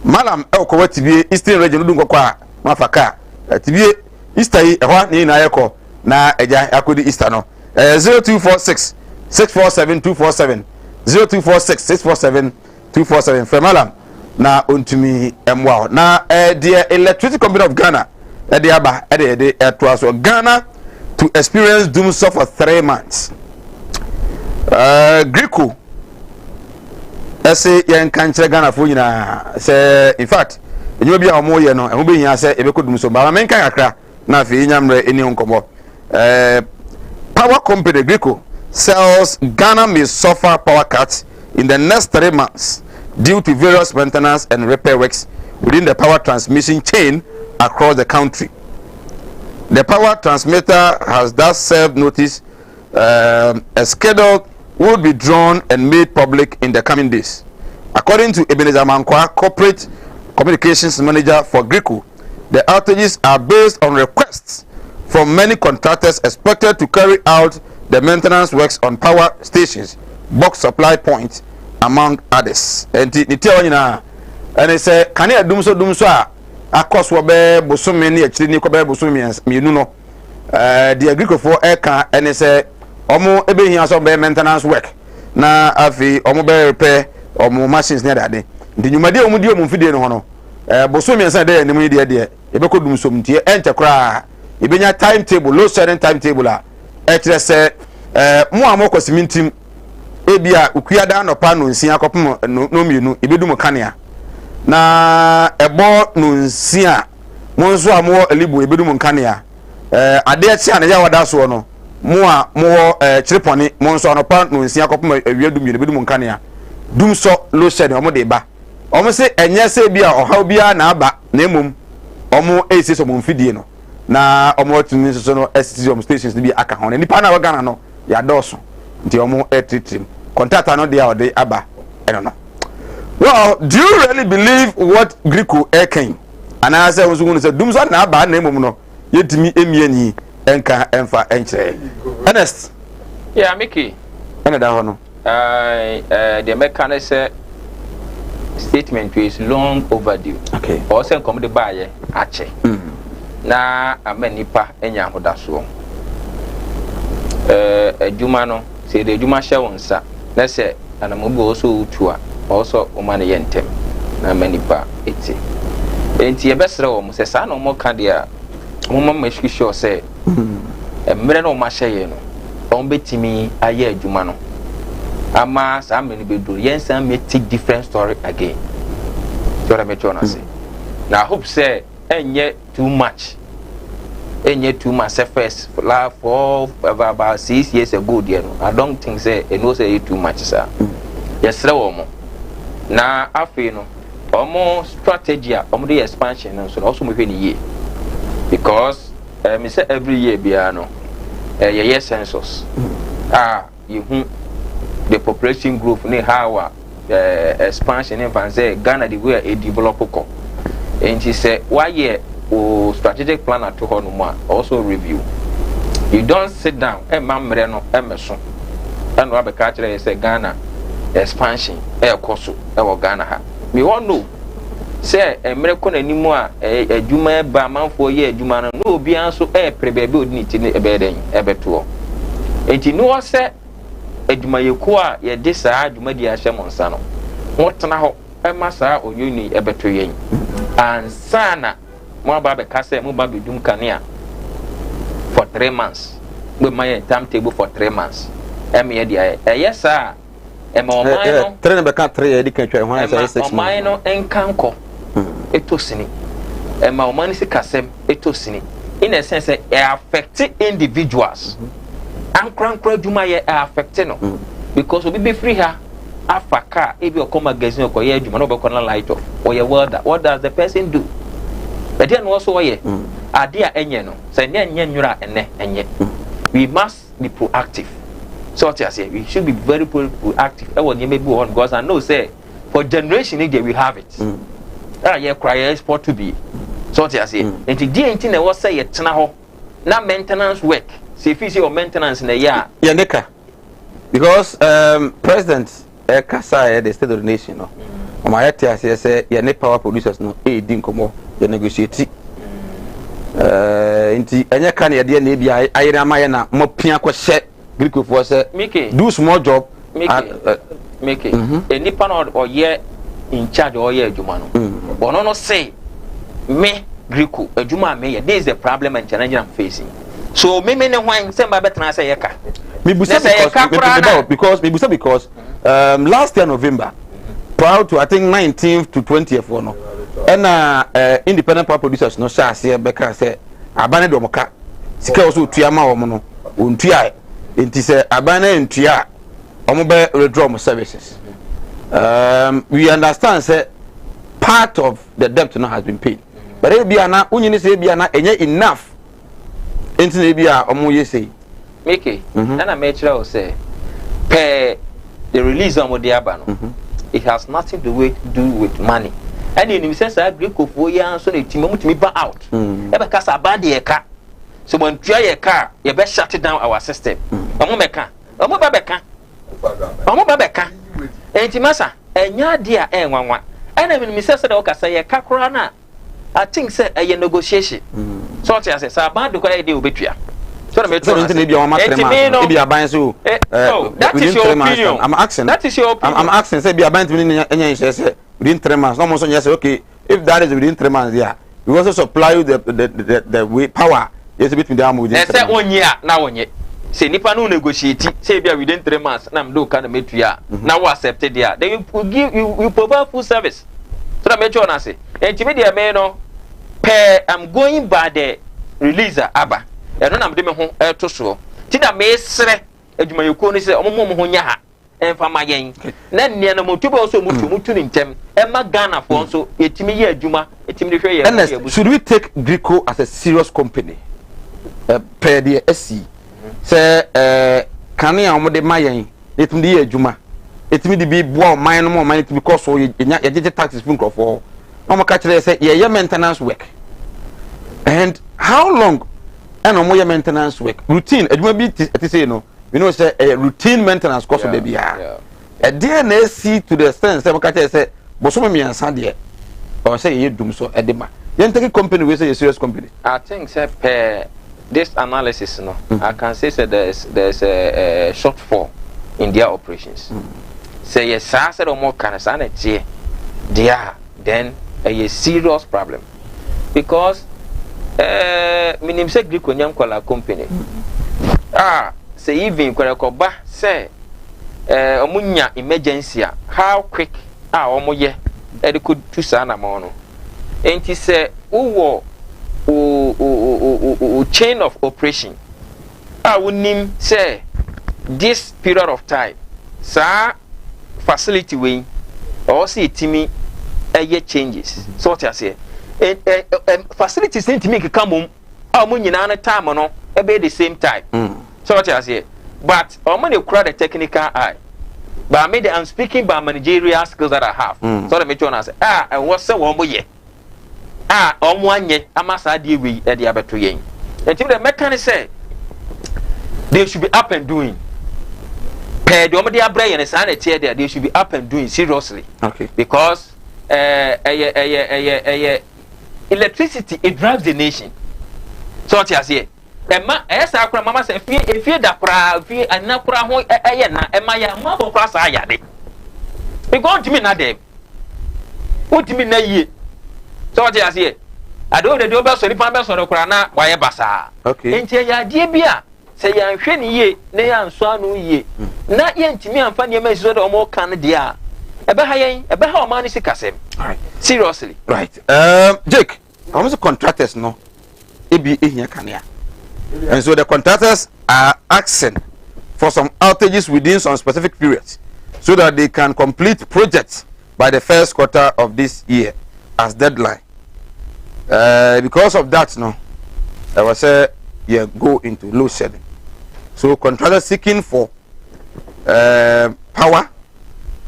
Malam ɛwɔ Kɔwa Tibie Eastern Region wodu nkɔkɔ a na wafa kaa Tibie Easter yi ɛhɔ ne nyinaa yɛkɔ na agya akɔdi Easter no. Ɛyɛ 0246 647 247 0246 647 247 frɛ Malam na ɔntumi mmoa wo. Na deɛ Electricity Company of Ghana ɛde aba ɛde ɛde ɛtoa so Ghana to experience dumsor for 3 months. Greco ɛse yɛnka nkyerɛ Ghanafoɔ nyinaa sɛ in fact nnwuma bi a wɔyɛ no ɛho bɛhia sɛ yɛbɛkɔ dum so baama menka kakra na afei yɛnya mmerɛ ɛni ho nkɔmmɔ. Power company Greco sells Ghana may suffer power cuts in the next 3 months due to various maintenance and repair works within the power transmission chain across the country. The power transmitter has thus served notice a schedule will be drawn and made public in the coming days. According to Ebenezer Mankwa, corporate communications manager for GRIDCo, the outages are based on requests from many contractors expected to carry out the maintenance works on power stations, box supply points, among others. Enti ne tia nyinaa ɛne sɛ kanea dum so dum so a akɔ soɔ bɛɛ bosome ne akyiri ne kɔ bɛɛ bosome mmienu no, deɛ GRIDCofoɔ ɛka ɛne sɛ ɔmo ɛbɛhia sɛ ɔmo bɛyɛ maintenance work na afei ɔmo bɛyɛ repair ɔmo machines ne adeade. Nti nnwumadie a ɔmo di ɔmo mfidie no ho no, bosome 3 ɛda yɛn anim yi deɛ yɛbɛkɔ dum som nti ɛnkyɛ koraa yɛbɛnya time table, load shedding time table a ɛkyerɛ sɛ mo a mokɔ Simintim ebi a Okuada anɔpa 6 akɔpem no 2 yɛbɛdum kanea, na ɛbɔ 6 mo nso a mowɔ Elibu yɛbɛdum nkanea. Adeɛ kye a ne yɛ wada soɔ no, mo a mowɔ Kyerepɔne mo nso anɔpa 6 akɔpem awia 12 yɛbɛdum nkanea. Dum sɔ load shedding ɔmo de ba, ɔmo se ɛnyɛ sɛ bi a ɔhaw biara na aba, na mmom ɔmo esiesie ɔmo mfidie no na ɔmo atumi nso so no asisi ɔmo stations no bi aka ho, na nipa na ɛwɔ Ghana no yɛadɔɔso nti ɔmo ɛtiritirim kɔntata no deɛ a ɔde aba ɛno no. Well, do you really believe what GRIDCo ɛkɛn anaasɛ nso hunu sɛ dum so na aba, na mmom no yɛntumi emie ni ɛnka ɛnfa ɛnkyerɛ Ernest? Yeah, Mickey. Ɛna da hɔ no. Deɛ mɛka ne sɛ statement is long overdue. Ɔwɔ sɛ nkɔm de baayɛ akyɛ na ama nipa anya ahodasoɔ. Adwuma no, sɛ yɛde adwuma hyɛ wo nsa na sɛ anamɔ bi wɔ sɛ wotu a, ɔwɔ sɛ woma no yɛ ntɛm na ama nipa ɛti. Nti yɛbɛsrɛ wɔn sɛ saa na wɔn ka deɛ a, wɔn ma make sure sɛ mmerɛ na wɔn ahyɛ yɛn no, wɔn bɛtumi ayɛ adwuma no ama saa mmerɛ no bɛduru yɛn san mɛti different story again. Tí wɔn mɛtwerɛ no ase na I hope sɛ ɛnyɛ too much, ɛnyɛ too much sɛ first la four about 6 years ago deɛ no, I don't think sɛ ɛnu sɛ ɛyɛ too much saa. Yɛsrɛ wɔn mo na afei no wɔn strategy a wɔn de yɛ expansion no nso no, ɔso mo hwɛ ne yie because ɛmi sɛ every year biara no yɛyɛ census a yɛhu the population growth ne how a expansion ne nfa sɛ Ghana the way a e develop kɔ. Nti sɛ wayɛ o strategic plan ato hɔ nom a, also review. You don't sit down ɛma mmerɛ no ɛmɛso ɛna wabɛka akyerɛ yɛ sɛ Ghana expansion ɛɛkɔ so ɛwɔ Ghana ha. We all know sɛ mmerɛ kɔ n'anim a, adwuma ɛba, amanfoɔ yɛ adwuma no na obiara nso ɛɛpere baabi a ɔde ne ti no ɛbɛyɛ dɛn ɛbɛtoɔ. Nti ne wɔ sɛ adwumayɛkuo a yɛde saa dwumadie ahyɛ mo nsa no, motena hɔ ɛma saa onyonyi ɛbɛto yɛn ansa na mo aba abɛka sɛ mo ba bɛdum kanea for 3 months. Mo ma yɛn time table for 3 months ɛma yɛ de ayɛ. Ɛyɛ saa a, ɛma ɔman no three na bɛka three yɛ di kan twa ɛho ayɛ sɛ ɛma 6 ɔman months. no nka nkɔ ɛtɔ sini, ɛma ɔman no sikasɛm ɛtɔ sini in a sense sɛ ɛ affect individuals, ankorankora adwumayɛ ɛ affect no, because obi bɛfiri ha afa car, ebi ɔkɔ magazine ɔkɔyɛ adwuma na ɔbɛkɔ na light off. Ɔyɛ welder, what does the person do? Ɛdeɛ na ɔso ɔyɛ adeɛ a ɛnyɛ no sɛ ɛnyɛ nyɛ nwura ɛnɛ ɛnyɛ. We must be proactive sɛ ɔte aseɛ. We should be very proactive ɛwɔ nneɛma bi wɔ hɔ no, because I know say for generation ni deɛ, we have it a yɛ kora yɛ export to bi sɛ ɔte aseɛ. Nti deɛ nti na ɛwɔ sɛ yɛtena hɔ na maintenance work sɛ efi sɛ yɛ maintenance na ɛyɛ a Yɛn de ka because president ɛkasa yɛ the State of the Nation no, ɔmo ayɛ te aseɛ sɛ yɛne power producers no ɛredi nkɔmɔ, yɛ negotiate nti ɛnyɛ ka na yɛdeɛ na ebi ayere ama yɛ na mo pia kɔhyɛ GRIDCofoɔ sɛ Mike. do small job. Mike. Mike, nipa na ɔyɛ in charge, ɔyɛ adwuma no, ɔno no say me GRIDCo adwuma a meyɛ, this is the problem and challenge I'm facing, so me ne hwan sɛ mba bɛtena sɛ yɛka Mibusa Na sɛ because yɛka me, koraa me, na- because mibusa because last year November, prior to, I think, 19th to 20th no, ɛna independent power producers no hyɛ aseɛ bɛka sɛ aban no de wɔn ka sika a wɔsɛ otua ma wɔn no, wɔntua. Nti sɛ aban no ntua a, wɔn bɛ withdraw wɔn services. We understand sɛ part of the debt no has been paid, but ebi ana wonyini sɛ ebi ana ɛnyɛ enough, nti na ebi a wɔn yɛ sei. Mike, ɛna mɛkyerɛ wo sɛ pɛɛ the release a wɔde aba no, it has nothing to do with money. Ɛna enim sɛ saa GRIDCofoɔ yi ara nso na etimi wɔn tumi ba out ɛbɛka sɛ aban de yɛ ka so wɔn ntua yɛ ka a, yɛbɛ shut down our system. Wɔn bɛka, wɔn ba bɛka, wɔn ba bɛka. Nti masa ɛnya adeɛ a ɛnwanwa. Ɛna menim sɛ sɛdeɛ wɔka sɛ yɛ ka koraa no a, I think sɛ ɛyɛ negotiation sɛ ɔte ase sɛ aban de koraa yɛ deɛ obetua so na Sɛ nti na ebi a wɔn ama three Enti me months no ebi aban so Oh, that within is your 3 months opinion. I'm asking. That is your opinion. I'm asking sɛ ebi aban tumi ne ɛnyɛ nhyɛ sɛ within 3 months na wɔn nso nyɛ sɛ, okay, if that is within 3 months there, we also supply you the way power yɛ sɛ bitumi de ama within Na three sɛ months. wonye a na wonye sɛ nipa no negotiate sɛ ebi a within 3 months na mede ka na metua a na wo accept deɛ a, then you give you provide full service so that make sure na se nti me deɛ me no pɛɛ, I'm going by the release a aba. Ɛno na mede me ho ɛto soɔ ti na mesrɛ adwumayɛkuo no sɛ ɔmo mo ɔmo ho nyɛ ha ɛmfa ma yɛn na nea na motu bɛ nso ɔmo tu ne ntɛm ɛma Ghanafoɔ nso yɛtumi yɛ adwuma, yɛtumi de hwɛ yɛn Ernest, yɛn abusua. Should we take GRIDCo as a serious company? Pɛɛ deɛ asi sɛ kanea a wɔde ma yɛn na yɛtumi de yɛ adwuma, yɛtumi de bi boa ɔman no ma ɔman no tumi kɔ so, yɛnya yɛgyegye taxes fi nkurɔfoɔ hɔ na wɔn ka kyerɛ yɛ sɛ yɛyɛ maintenance work, and how long ɛna wɔn yɛ maintenance work? Routine adwuma bi ti ɛte sɛ no, we know sɛ ɛyɛ routine maintenance kɔ so da biara. Ɛdeɛ na esi to the extent sɛ wɔn ka kyerɛ sɛ bosome 3 deɛ ɔwɔ sɛ yɛyɛ dum so ɛde ma yɛn take company wei sɛ yɛ serious company. I think sɛ per this analysis no, I can say that there's a shortfall in their operations. Sɛ yɛ saa sɛ ɔmo ka no saa na ɛteɛ deɛ a, then ɛyɛ serious problem because minim sɛ GRIDCo nyɛ nkɔla company a sɛ even kɔrɛkɔba sɛ ɔmo nya emergency a, how quick a ɔmo yɛ ɛde kɔ tu saa namɔ no. Nti sɛ wowɔ o chain of operation a wonim sɛ this period of time saa facility wei ɔwɔ sɛ yɛtumi ɛyɛ changes sɛ ɔte aseɛ, ɛ ɛ ɛ facilities ne ntumi nkeka mom a wɔn nyinaa no time no ɛbɛyɛ the same time sɛ ɔte aseɛ, but wɔn na ekura the technical eye, but me de, I'm speaking by managerial skills that I have. So ɔde mi twɛ wɔn ase a ɛwɔ sɛ wɔn yɛ. a wɔn anyɛ ama saa adeɛ wei ɛde abɛto yɛn. Nti deɛ mɛka ne sɛ they should be up and doing. Pɛɛ deɛ wɔn de abrɛ yɛn saa na ɛteɛ deɛ, they should be up and doing seriously. Because ɛyɛ ɛyɛ ɛyɛ ɛyɛ electricity, it drives the nation. So ɔte aseɛ, ɛma ɛyɛ saa koraa mama sɛ efie efie da koraa, efie ɛna koraa ho ɛyɛ na ɛma yɛ amanfo koraa saa yade, because ntumi nna dɛm, wontumi nna yie. Sɛ ɔte aseɛ, adeɛ de deɛ ɔbɛsɔ nipa bɛsɔre koraa na wayɛ basaa. Nti ɛyɛ adeɛ bi a sɛ yɛanhwɛ ne yie na yɛansɔ ano yie na yɛntumi amfa nneɛma nsi so de ɔmo ka no deɛ a, ɛbɛha yɛn, ɛbɛha ɔman no sikasɛm seriously. Right, Jake, wɔn sɛ contractors no ebi ehia kanea, and so the contractors are asking for some outages within some specific periods so that they can complete projects by the first quarter of this year as deadline. Because of that no, ɛwɔ sɛ yɛ go into load shedding, so contractors seeking for power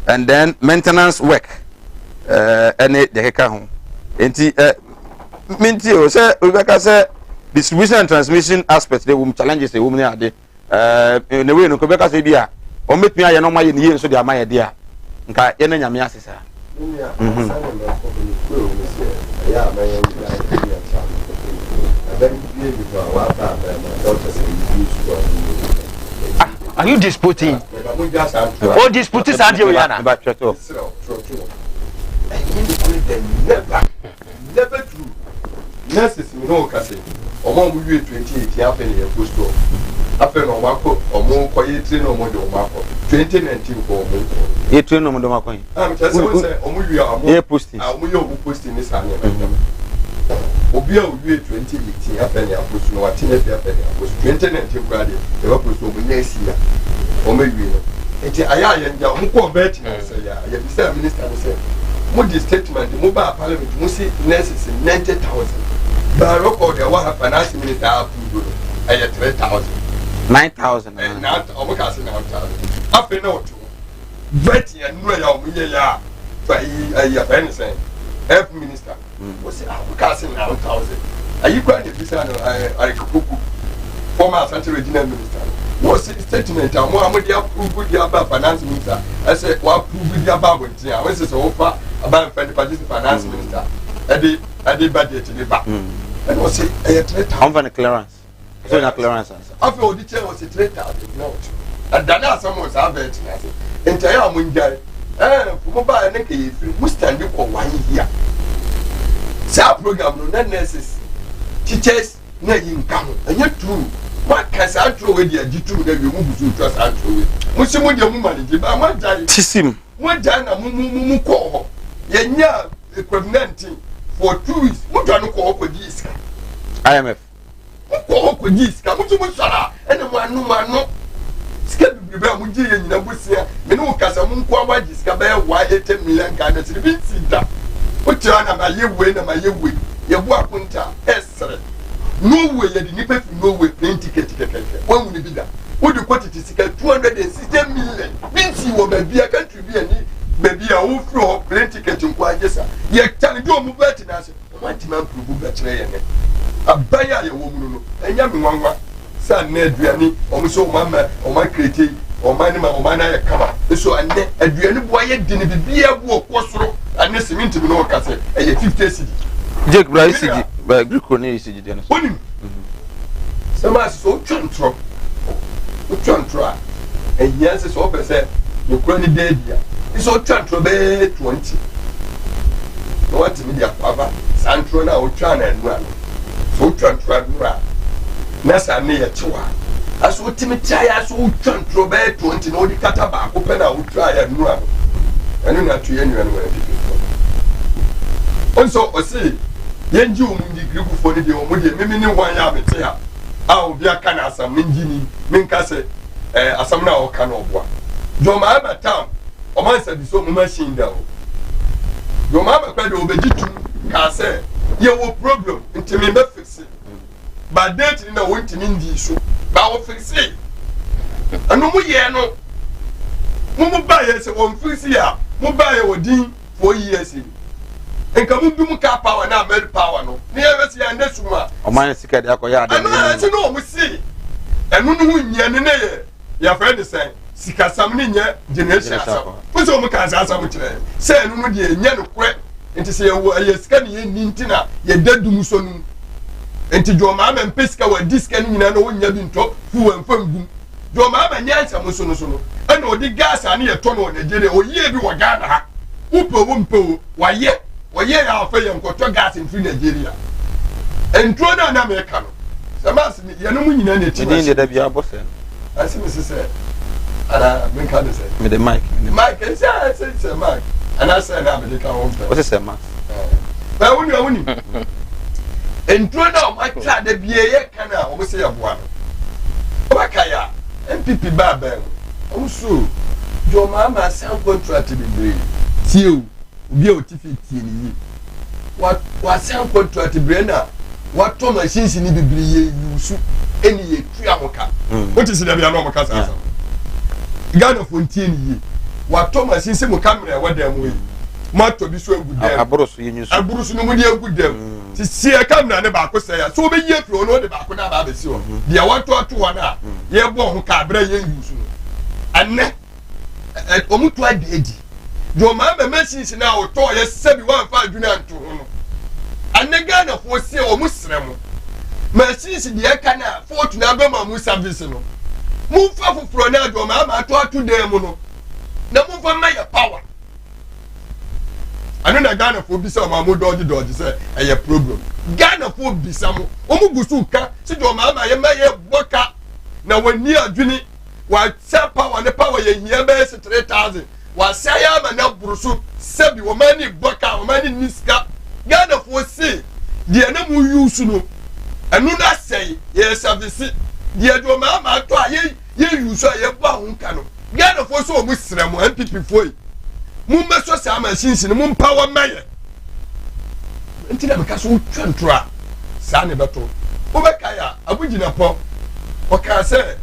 and then maintenance work ɛne deɛ keka ho. Nti minti o sɛ obi bɛka sɛ distribution and transmission aspect de wɔm challenges ɛwɔ mu ne ade ne wei no nka bɛka sɛ bi a wɔn bɛtumi ayɛ na wɔn ayɛ ne yie nso de ama yɛ de a, nka yɛn na Nyame ase saa. Nua, ansa na mɛkɔ no, mekura mu sɛ ɛyɛ a mɛyɛ ngya ɛbi akyɛ aban bie bi hɔ a waba aban mu a sɛ wopɛ sɛ yɛbie sukuu a wonyɛ. Ah, are you disputing? Mɛba mo gya saa ntoa. O dispute saa deɛ o yana. Meba twɛ to. Mesrɛ wo, twerɛtwerɛ. Ɛnyɛ nokorɛ da, never, never true. Nurses mi ne wo kase, ɔmo a ɔmo wie 2018 afei na yɛ post ɔmo. Afei na ɔmo akɔ, ɔmo kɔyɛ tire na ɔmo de ɔmo akɔ. 2019 kɔ ɔmo nkɔ. Yɛ train no mo dɔm akɔ yi. Ah, kyerɛ sɛ wɔn sɛ ɔmo wie a ɔmo Yɛ postings. A ɔmo yɛ ɔmo posting ne saa nneɛma nneɛma. Obi a owie 2018 afei na yɛapost no, wate ne fi afei na yɛapost. 2019 koraa deɛ yɛbɛ post ɔmo next year. Ɔmo awie no. Nti ayɛ a yɛn gya ɔmo kɔɔ bɛɛti na sɛ yɛ a yɛbisa minister no sɛ mo di statement mo ba parliament mo si nurses 90,000. Baa record ɛwɔ ha, finance minister approve no ɛyɛ 3,000. 9,000. Ɛ na ɔmo ka se 9,000. Afei na ɔte hɔ. Vet yɛn nnura yɛ a ɔmo yɛ yɛ a fa yi ayi afɛn ne sɛn health minister wɔsi a ɔka se 9,000 ayi kura na ebisa no ɛɛ Arikokoku, former Asante Regional Minister no, wɔsi statement a mo a mo de approve de aba finance minister ɛsɛ wɔ approve de aba abɔnten a wɔsi sɛ wɔfa aba nfa nipa gye sɛ finance minister ɛde budget ne ba, ɛna wɔsi ɛyɛ 3,000. Ɔnfa ne clearance so nya clearance ansa. Afei ɔde kyerɛ wɔsi 3,000 na ɔtwe ɛdane asɛm wɔ saa bɛɛ tena ase. Nti ɛyɛ a mo ngyae ɛɛ mo baa ne nka yɛ firi mo stand kɔ one year saa program no na nurses, teachers na yi nka ho. Ɛnyɛ true, mo aka saa turo wei de agye tum na wie mo busu twa saa turo wei mo si mo deɛ mo manage ba mo agyae. Tisim. Mo agyae na mo kɔɔ hɔ yɛnya COVID-19 for 2 weeks, mo dwa no kɔɔ hɔ kɔ gye sika. IMF. Mo kɔ hɔ kɔ gye sika, mo nso mo sɔrɔ a ɛna mo ano sika bebrebe a mo gye yɛ nyina bosia. Me ne wo kasa, mo nko a mo agye sika bɛyɛ 180 million Ghana cedi bi nsi da. O kyerɛ na ma yɛ wei na ma yɛ wei, yɛ bu akonta ɛsrɛ Norway, yɛde nipa fi Norway plane ticket kɛkɛkɛ wɔn mu ni bi da wode kɔ tete sika 260 million bi nsi wɔ baabi a country bi ani baabi a wofiri hɔ plane ticket nko agye sa. Yɛ challenge wɔn bɛɛ tena ase, wɔn antumi amprove bɛkyerɛ yɛn nɛ aban a yɛwɔ mu no, ɛnyɛ me nwanwa sɛ anɛ aduane wɔn sɛ wɔn ama wɔn acreate wɔn anim a wɔn ayɛ kama nso anɛ aduane bu ayɛ di ne bibiara bu ɔkɔ soro. Anɛ cement mi na ɔka sɛ ɛyɛ 50 cedi. Jake bra ECG bra Greco ne ECG deɛ no so. Onim sɛ maa sɛ wotwa ntorɔ a ɛhia sɛ ɔpɛ sɛ nokora ne da adi a sɛ wotwa ntorɔ bɛyɛ 20 na watumi de akɔ aba saa ntorɔ no a wotwa no anura no sɛ wotwa ntorɔ anura a na saa ne yɛ kyew a aso wotumi trae a sɛ wotwa ntorɔ bɛyɛ 20 na wode kata baako pɛ na wotwa yɛ anura no, ɛno na ato yɛ nua no wɔn abibifoɔ ɔnso ɔse yɛngye wɔn ndi. Girikufoɔ no deɛ wɔn deɛ mimi ne hwan a mete ha a obi aka na asɛm mengye ni menka sɛ asɛm no a ɔka no ɔboa. John Mahama town ɔmo ansa bi so ɔmo machine da o. John Mahama kora deɛ ɔbɛgye tum kaa sɛ yɛwɔ problem nti mebɛ fix ba date ni na wɔntumi ndi so ba wɔ fix. Ɛno mo yɛ no mo ba yɛ sɛ wɔn fix a mo ba yɛ wɔ din 4 years ni. Nka mo dum car power na ahmed power no ne yɛhwɛ sɛ yɛanda sum a. Ɔman sika de akɔyɛ ade no. Ɛno ɛnti na wɔn se ɛno no ho nyɛ ne ne yɛ yɛfrɛ ne sɛn sikasɛm ne nyɛ generation asɛm. Wo sɛ wɔn ka saa asɛm kyerɛ sɛ ɛno no deɛ nyɛ no korɛ nti sɛ yɛwɔ ɛyɛ sika ne yɛnni nti na yɛda dum so no nti John Mahama mpɛ sika wɔadi sika no nyinaa na wɔnya bi ntɔ fuel mfa ngum. John Mahama nyansa mu so no so no ɛna ɔde gas a ne yɛtɔ no wɔ Nigeria ɔyie bi wɔ Ghana ha wopɛ o wompɛ o wayɛ ɔyɛ yɛ afɛ yɛn nkɔtɔ gas mfiri Nigeria nturo no a na meka no sɛ maase yɛn mu nyinaa na ɛti machine da bi abɔ sɛ no ɛsɛ mese sɛ ana menka ne sɛ mede mic mic ɛsɛ ɛsɛ sɛ mic anaasɛ na mede ka ho mpɛ wosɛ sɛ max ɛ wo nua wonim nturo no a wɔatwa da bie yɛ ka no a wɔn sɛ yɛboa no wɔbɛka yɛ a npp baa bɛn mu wɔn so John Mahama asan contract bebree tie o obi a ɔte fie tie ne yie wa wasan contract bebree na watɔ machines ni bebree yɛ yusu ɛne yɛ tua ho ka wote sɛ dabi ano ɔmo ka saa asɛm Ghana fo ntie ne yie watɔ machines mo camera ɛwɔ dan mu yi mo atɔ bi so egu dan aboro so yɛ nyusu aboro so no mo de egu dan mm. sisi ɛ camera ne baako sɛ ya so ɔbɛyi afiri hɔ na ɔde baako na aba abɛsi hɔ mm-hmm. deɛ watɔ ato hɔ no a mm. yɛbɔ ho ka abere yɛ yusu no ɛnɛ ɛ wɔn to adi adi deɛ ɔmaa mɛ machines na ɔtɔ yɛ sɛbi wɔnfa adwene anto ho no ɛnɛ Ghana foɔ sie wɔn srɛ mo machines deɛ ɛka na fɔɔtu na abɛma mo service no mo nfa foforɔ na deɛ ɔmaa ma ato ato dan mu no na mo nfa mma yɛ power ɛno na Ghana foɔ bisa wɔn a mo dɔɔgye dɔɔgye sɛ ɛyɛ problem Ghana foɔ bisa mo wɔn gu so ka sɛ deɛ ɔmaa ma yɛ ma yɛ bɔ ka na wɔn ni adwene. Wasɛ power ne power yɛ hia bɛyɛ sɛ 3000 wasɛ yɛ ama no aboro so sɛbi wɔn ani bɔ ka wɔn ani ni sika Ghanafoɔ se deɛ na mo use no ɛno no asɛe yɛ service deɛ deɛ wɔn ama atɔ a yɛ yɛ use a yɛbɔ aho ka no Ghanafoɔ sɛ wɔn srɛ mo NPP foɔ yi mo mmɛsɔ saa machines no mo mpa wɔn mma yɛ nti na meka so wotwa ntoro a saa na ɛbɛto wobɛkae a Abu Jinapɔ ɔkaa sɛ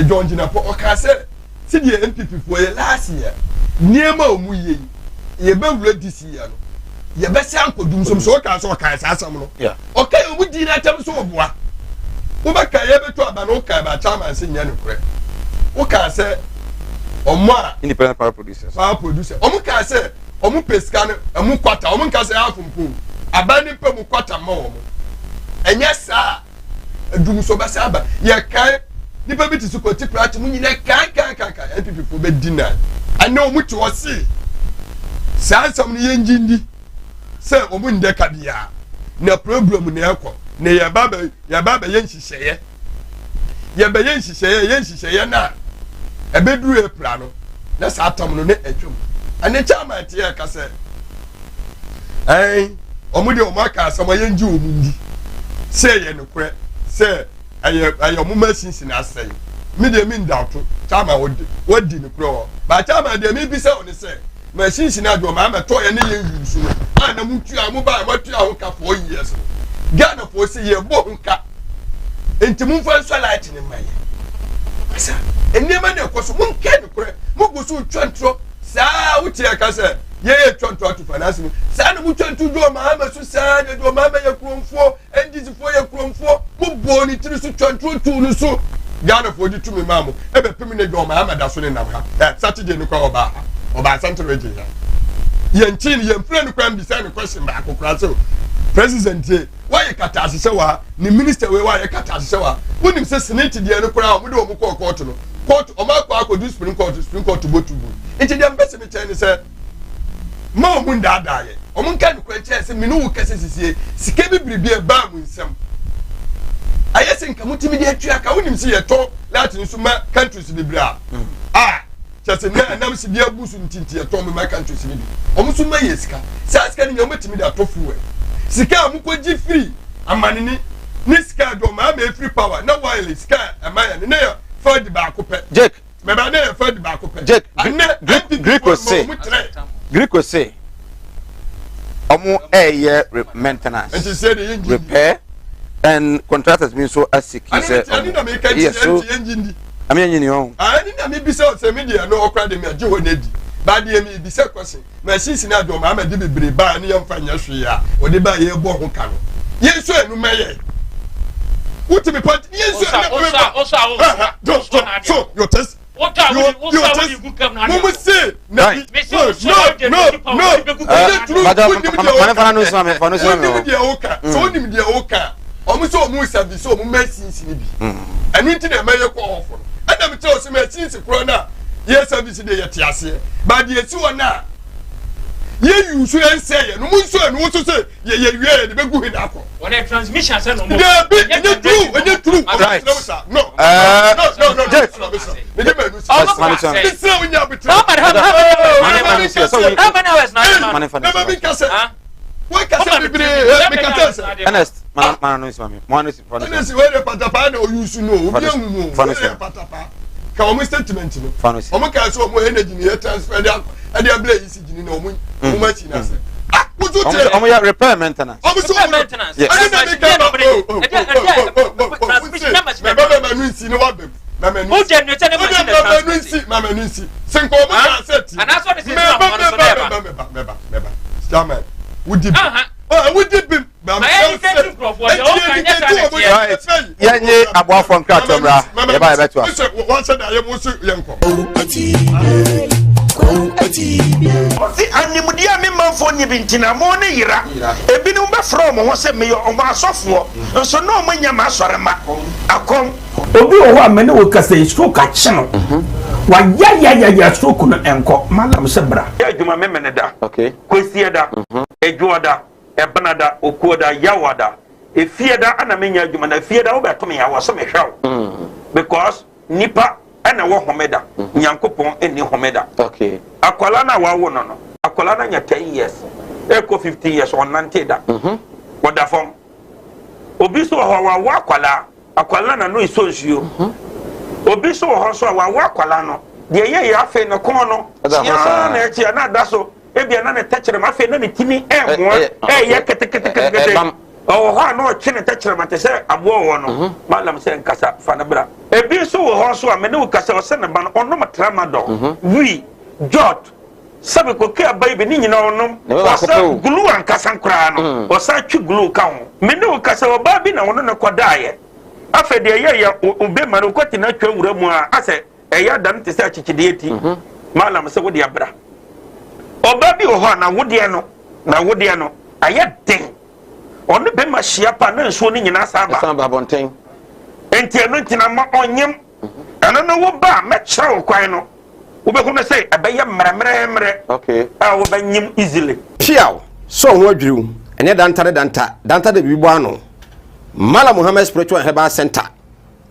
John Jinapɔ ɔkaa sɛ sɛdeɛ NPP foɔ yɛ last year nneɛma a wɔn yɛ yi yɛbɛwura this year no yɛbɛsɛ ankɔdum som so ɔkaa sɛ ɔkaa saa asɛm no ɔkaa wɔn di n'atɛm so ɔboa wobɛkae yɛbɛto aba no wokae ba chairman sɛ nyɛ nokorɛ wokaa sɛ ɔmo a independent power producers power producer ɔmo kaa sɛ Wɔn pɛ sika no ɛmu kwata, wɔn nka sɛ half mpo. Aban no pɛ mu kwata mma wɔn. Ɛnyɛ saa a, adumso bɛsa aba. Yɛ kan nipa bi te so kɔti prate mu nyina kan kan kan kan NPP fo bɛ di nan. Ɛnɛ wɔn te hɔ se saa nsɛm no yɛn gye ndi sɛ wɔn ndɛ ka biara na program na ɛkɔ na yɛba bɛ yɛba bɛyɛ nhyehyɛeɛ. Yɛbɛyɛ nhyehyɛeɛ yɛ nhyehyɛeɛ no a ɛbɛduru April no na saa tam no ne atwam. Ɛne chairman te yɛ ka sɛ ɛn wɔn deɛ wɔn aka asɛm a yɛngye wɔn ndi sɛ ɛyɛ nokorɛ sɛ ɛyɛ ɛyɛ wɔn machines na asɛe. Me deɛ me ndawto chairman wɔdi wɔdi nokorɛ wɔ ba chairman deɛ me bisa wɔn sɛ Machines no adwo ɔmaa mɛtɔ yɛ ne yɛ use no a na mo tua mo ba mo atua ho ka 4 years no Ghana foɔ sɛ yɛ bɔ ho ka nti mo nfa nsɔ light ne ma yɛ asa nneɛma na ɛkɔ so mo nkɛ no korɛ mo gu so twa ntorɔ saa wote ɛka sɛ yɛ yɛ twa ntorɔ ato fanase no saa na mo twa ntorɔ dwo ɔmaa mɛ so saa na dwo ɔmaa mɛ yɛ kuromfoɔ NDC foɔ yɛ kuromfoɔ mo bɔɔ ne tiri so twanturo tuu no so Ghana foɔ de tumi maa mo ɛbɛpem ne dɔn maa da so ne nam ha ɛ Saturday no kora ɔbaa ha ɔbaa Asante region ha yɛn kyi no yɛn fira no kora mbisa no question baako kora sɛ president yɛ wayɛ kata ahyehyɛ wɔ ha ne minister wei wayɛ kata ahyehyɛ wɔ ha wonim sɛ senate deɛ no koraa wɔn de wɔn kɔɔ court no court wɔn akɔ akɔdu supreme court supreme court bɔ tubu nti deɛ mpɛ sɛ mi kyɛn ne sɛ Mma wɔn nnaadaa yɛn. Wɔn nka nokorɛ nkyerɛ yɛn sɛ me ne wo kasa sisie, sika bi biribi ɛbaa mo nsam. Ayɛ sɛ nka motumi de atua ka. Wonim sɛ yɛtɔ light nso ma countries bebree a, mm. a kyɛ sɛ na ɛnam sɛ bi abu so nti nti yɛtɔn ma countries no bi. Wɔn nso ma yɛ sika. Saa sika no nyɛ wɔbɛtumi de atɔ fuel. Sika a mokɔgye firi amanene ne sika a dɔm ama efiri power na wire sika a ɛma yɛ no na yɛ fadi baako pɛ. Jake Mɛba ne yɛ fɛ di baako pɛ. Jake, Greco se, Greco se, ɔmo ɛyɛ maintenance, repair and contractors bi nso asiki sɛ ɔmo yɛ so. Ami enyi ni ɔn. Ɛni na mi bisa ɔsɛ mi deɛ no ɔkora de mi agye hɔ n'edi. Ba deɛ mebisa question, machines no a John Mahama de bebree baa ne yɛmfa nyɛ hwee a ɔde baa yɛbɔ ho ka no, yɛn nso ɛno mɛyɛ. Wotumi pa yɛn nso ɛno mɛyɛ. So your test mo se na bi no no no ɛnyɛ true. Wonim deɛ woka, wonim deɛ woka sɛ wonim deɛ woka. Ɔmo sɛ ɔmo sabi sɛ ɔmo machines ni bi, ɛno nti na ɛma yɛ kɔ ɔfo no. Ɛna mi kyerɛ ɔsɛ machines korɔ no a yɛ service deɛ yɛ te aseɛ, ba deɛ esi hɔ no a yɛ use yɛ nsɛ yɛ no mo nso ɛno nso sɛ yɛ yɛ wie yɛ de bɛ gu hin akɔ. Wɔn transmission sɛ na ɔmo. Dabi ɛnyɛ true, ɛnyɛ true. Ɔmo sɛ sa no no no no no mede ma nu si mesrɛ wo nya abotire. How many hours na ɛma mi nkasɛ wakasa bebree mekasa sɛ. Ernest mana mana no nsi ma mi mo ano si fa no si. Ernest wei de patapaa na ɔyusu no obi ehu no wei de patapaa ka wɔn statement no wɔn ka sɛ wɔn energy ni yɛ transfer de akɔ ɛde abila yi si gyini na wɔn wɔn akyi na sɛ ah wotu kyerɛ. Wɔn yɛ repair maintenance. Wɔn so wɔn maintenance. Ɛne na mi ka ba o o o o o o o mɛ bɛ bɛ mɛ nu nsi ne wa bɛ mu mɛ mɛ nu nsi mɛ mɛ nu nsi mɛ mɛ nu nsi senko wɔn ka sɛ ti mɛ bɛ bɛ bɛ bɛ mɛ ba mɛ ba mɛ ba chairman wodi bi wodi bi. Yɛnye aboafoɔ nkratoɔ mmra, yɛba yɛbɛtoa so. Ɔse animdeɛ a me manfoɔ nni bi nti na mo ne yera. Ebinom bɛfrɛ wɔn ho sɛ meyɛ wɔn asɔfoɔ, nso na wɔn nyɛ m'asɔremma. Akɔm. Obi wɔ hɔ a me ne wo kasa yi stroke akye no, wayayayaya stroke no ɛnkɔ, mallam sɛ bra. Yɛ adwuma Memeneda, Kwasiada, Adwoada, Ɛbenada, Okuoda, Yawada, Efieda ana menya adwuma na Efieda wobɛto me a wɔ sɛ mehwɛ wo because nipa ɛna ɛwɔ homeda, Nyankopɔn nni homeda. Akwadaa no a wawo no no, akwadaa no anya 10 years ɛkɔ 15 years ɔnnante da, ɔda fam. Obi nso wɔ hɔ a wawo akwadaa, akwadaa no n'ano esɔ nsuo. Obi nso wɔ hɔ nso a wawo akwadaa no, deɛ ɛyɛ yɛ afei ne kɔn no kyeaa na ɛkyea na ada so. Ebia na ne tɛkyerɛma afei na ne ti ni ɛɛmoa ɛɛyɛ keteketekete. Ɔwɔ hɔ a na ɔtwe ne tɛkyerɛma te sɛ aboa ɔwɔ no. Malam sɛ nkasa fa no bra. Ebi nso wɔ hɔ nso a me ne wo kasa ɔsɛ ne ba no ɔnom tramadol, wii, jot, sɛbe koke aba yi bi ne nyinaa ɔnom. Ɔsa glue ankasa koraa no ɔsan twe glue ka ho. Me ne wo kasa ɔbaa bi na ɔno ne kɔdaeɛ. Afei deɛ ɛyɛɛyɛ obema no ɔkɔte no atwa wura mu a asɛ Ɛyɛ ada no te sɛ akyekyedeɛ ti. Malam sɛ wode abra. Ɔbaa bi wɔ hɔ a n'awodeɛ no, n'awodeɛ no ayɛ den. Ɔne bɛma hyia pa na nsuo no nyinaa san ba. San ba abɔnten. Nti ɛno nti na ma ɔnyem. Ɛno no wo ba a mɛkyerɛ wo kwan no, wobɛhu no sɛ ɛbɛyɛ mmerɛmmerɛmmerɛ Okay. a wobɛnyem easily. Piaw! Sɛ wo ho adwiriw, ɛnyɛ danta ne danta, danta de biribi bɔ ano. Mallam Muhammad Spiritual and Herbal Center.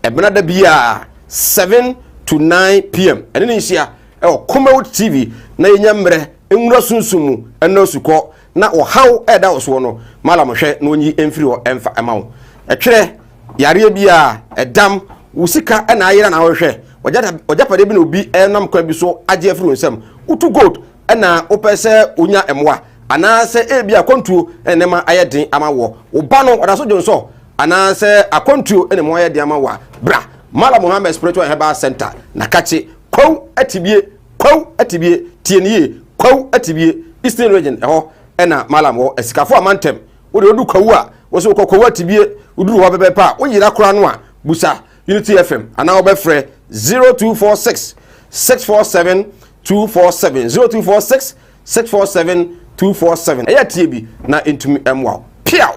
Ɛbena da biara 7 to 9 pm ɛne ne nhyia ɛwɔ Comewod TV na yɛnya mmerɛ nwura sunsum mu ɛnɔ asukɔ na ɔhaw ɛda wo soɔ no malam hwɛ na ɔnyi mfiri hɔ ɛmfa ɛma wo. Ɛtwerɛ yareɛ biara ɛdam wo sika ɛna ayera na wohwɛ ɔgyapadeɛ bi na obi ɛnam kwan bi so agye afiri wo nsam wotu gold ɛna wopɛ sɛ wonya mmoa anaasɛ ebi akwantuo ɛna nneɛma ayɛ den ama wɔ wo ba no ɔda so dwonsɔ Anaasɛ akwantuo na mu ayɛ den ama wo a, bra Mallam Muhammad Spiritual and Herbal Center, Nakakye, Kwawu Atibie, Kwawu Atibie, tie no yie, Kwawu Atibie, Eastern Region, ɛhɔ na Mallam wɔ, Asikafo Amantam. Wo deɛ wodu Kwawu a, wo sɛ wokɔ Kwawu Atibie, woduru hɔ pɛpɛɛpɛ a, woyera koraa no a, busa Unity FM anaa wobɛfrɛ 0246 647 247, 0246 647 247. Ɛyɛ tie bi na ɛntumi mmoa wo. Piaw!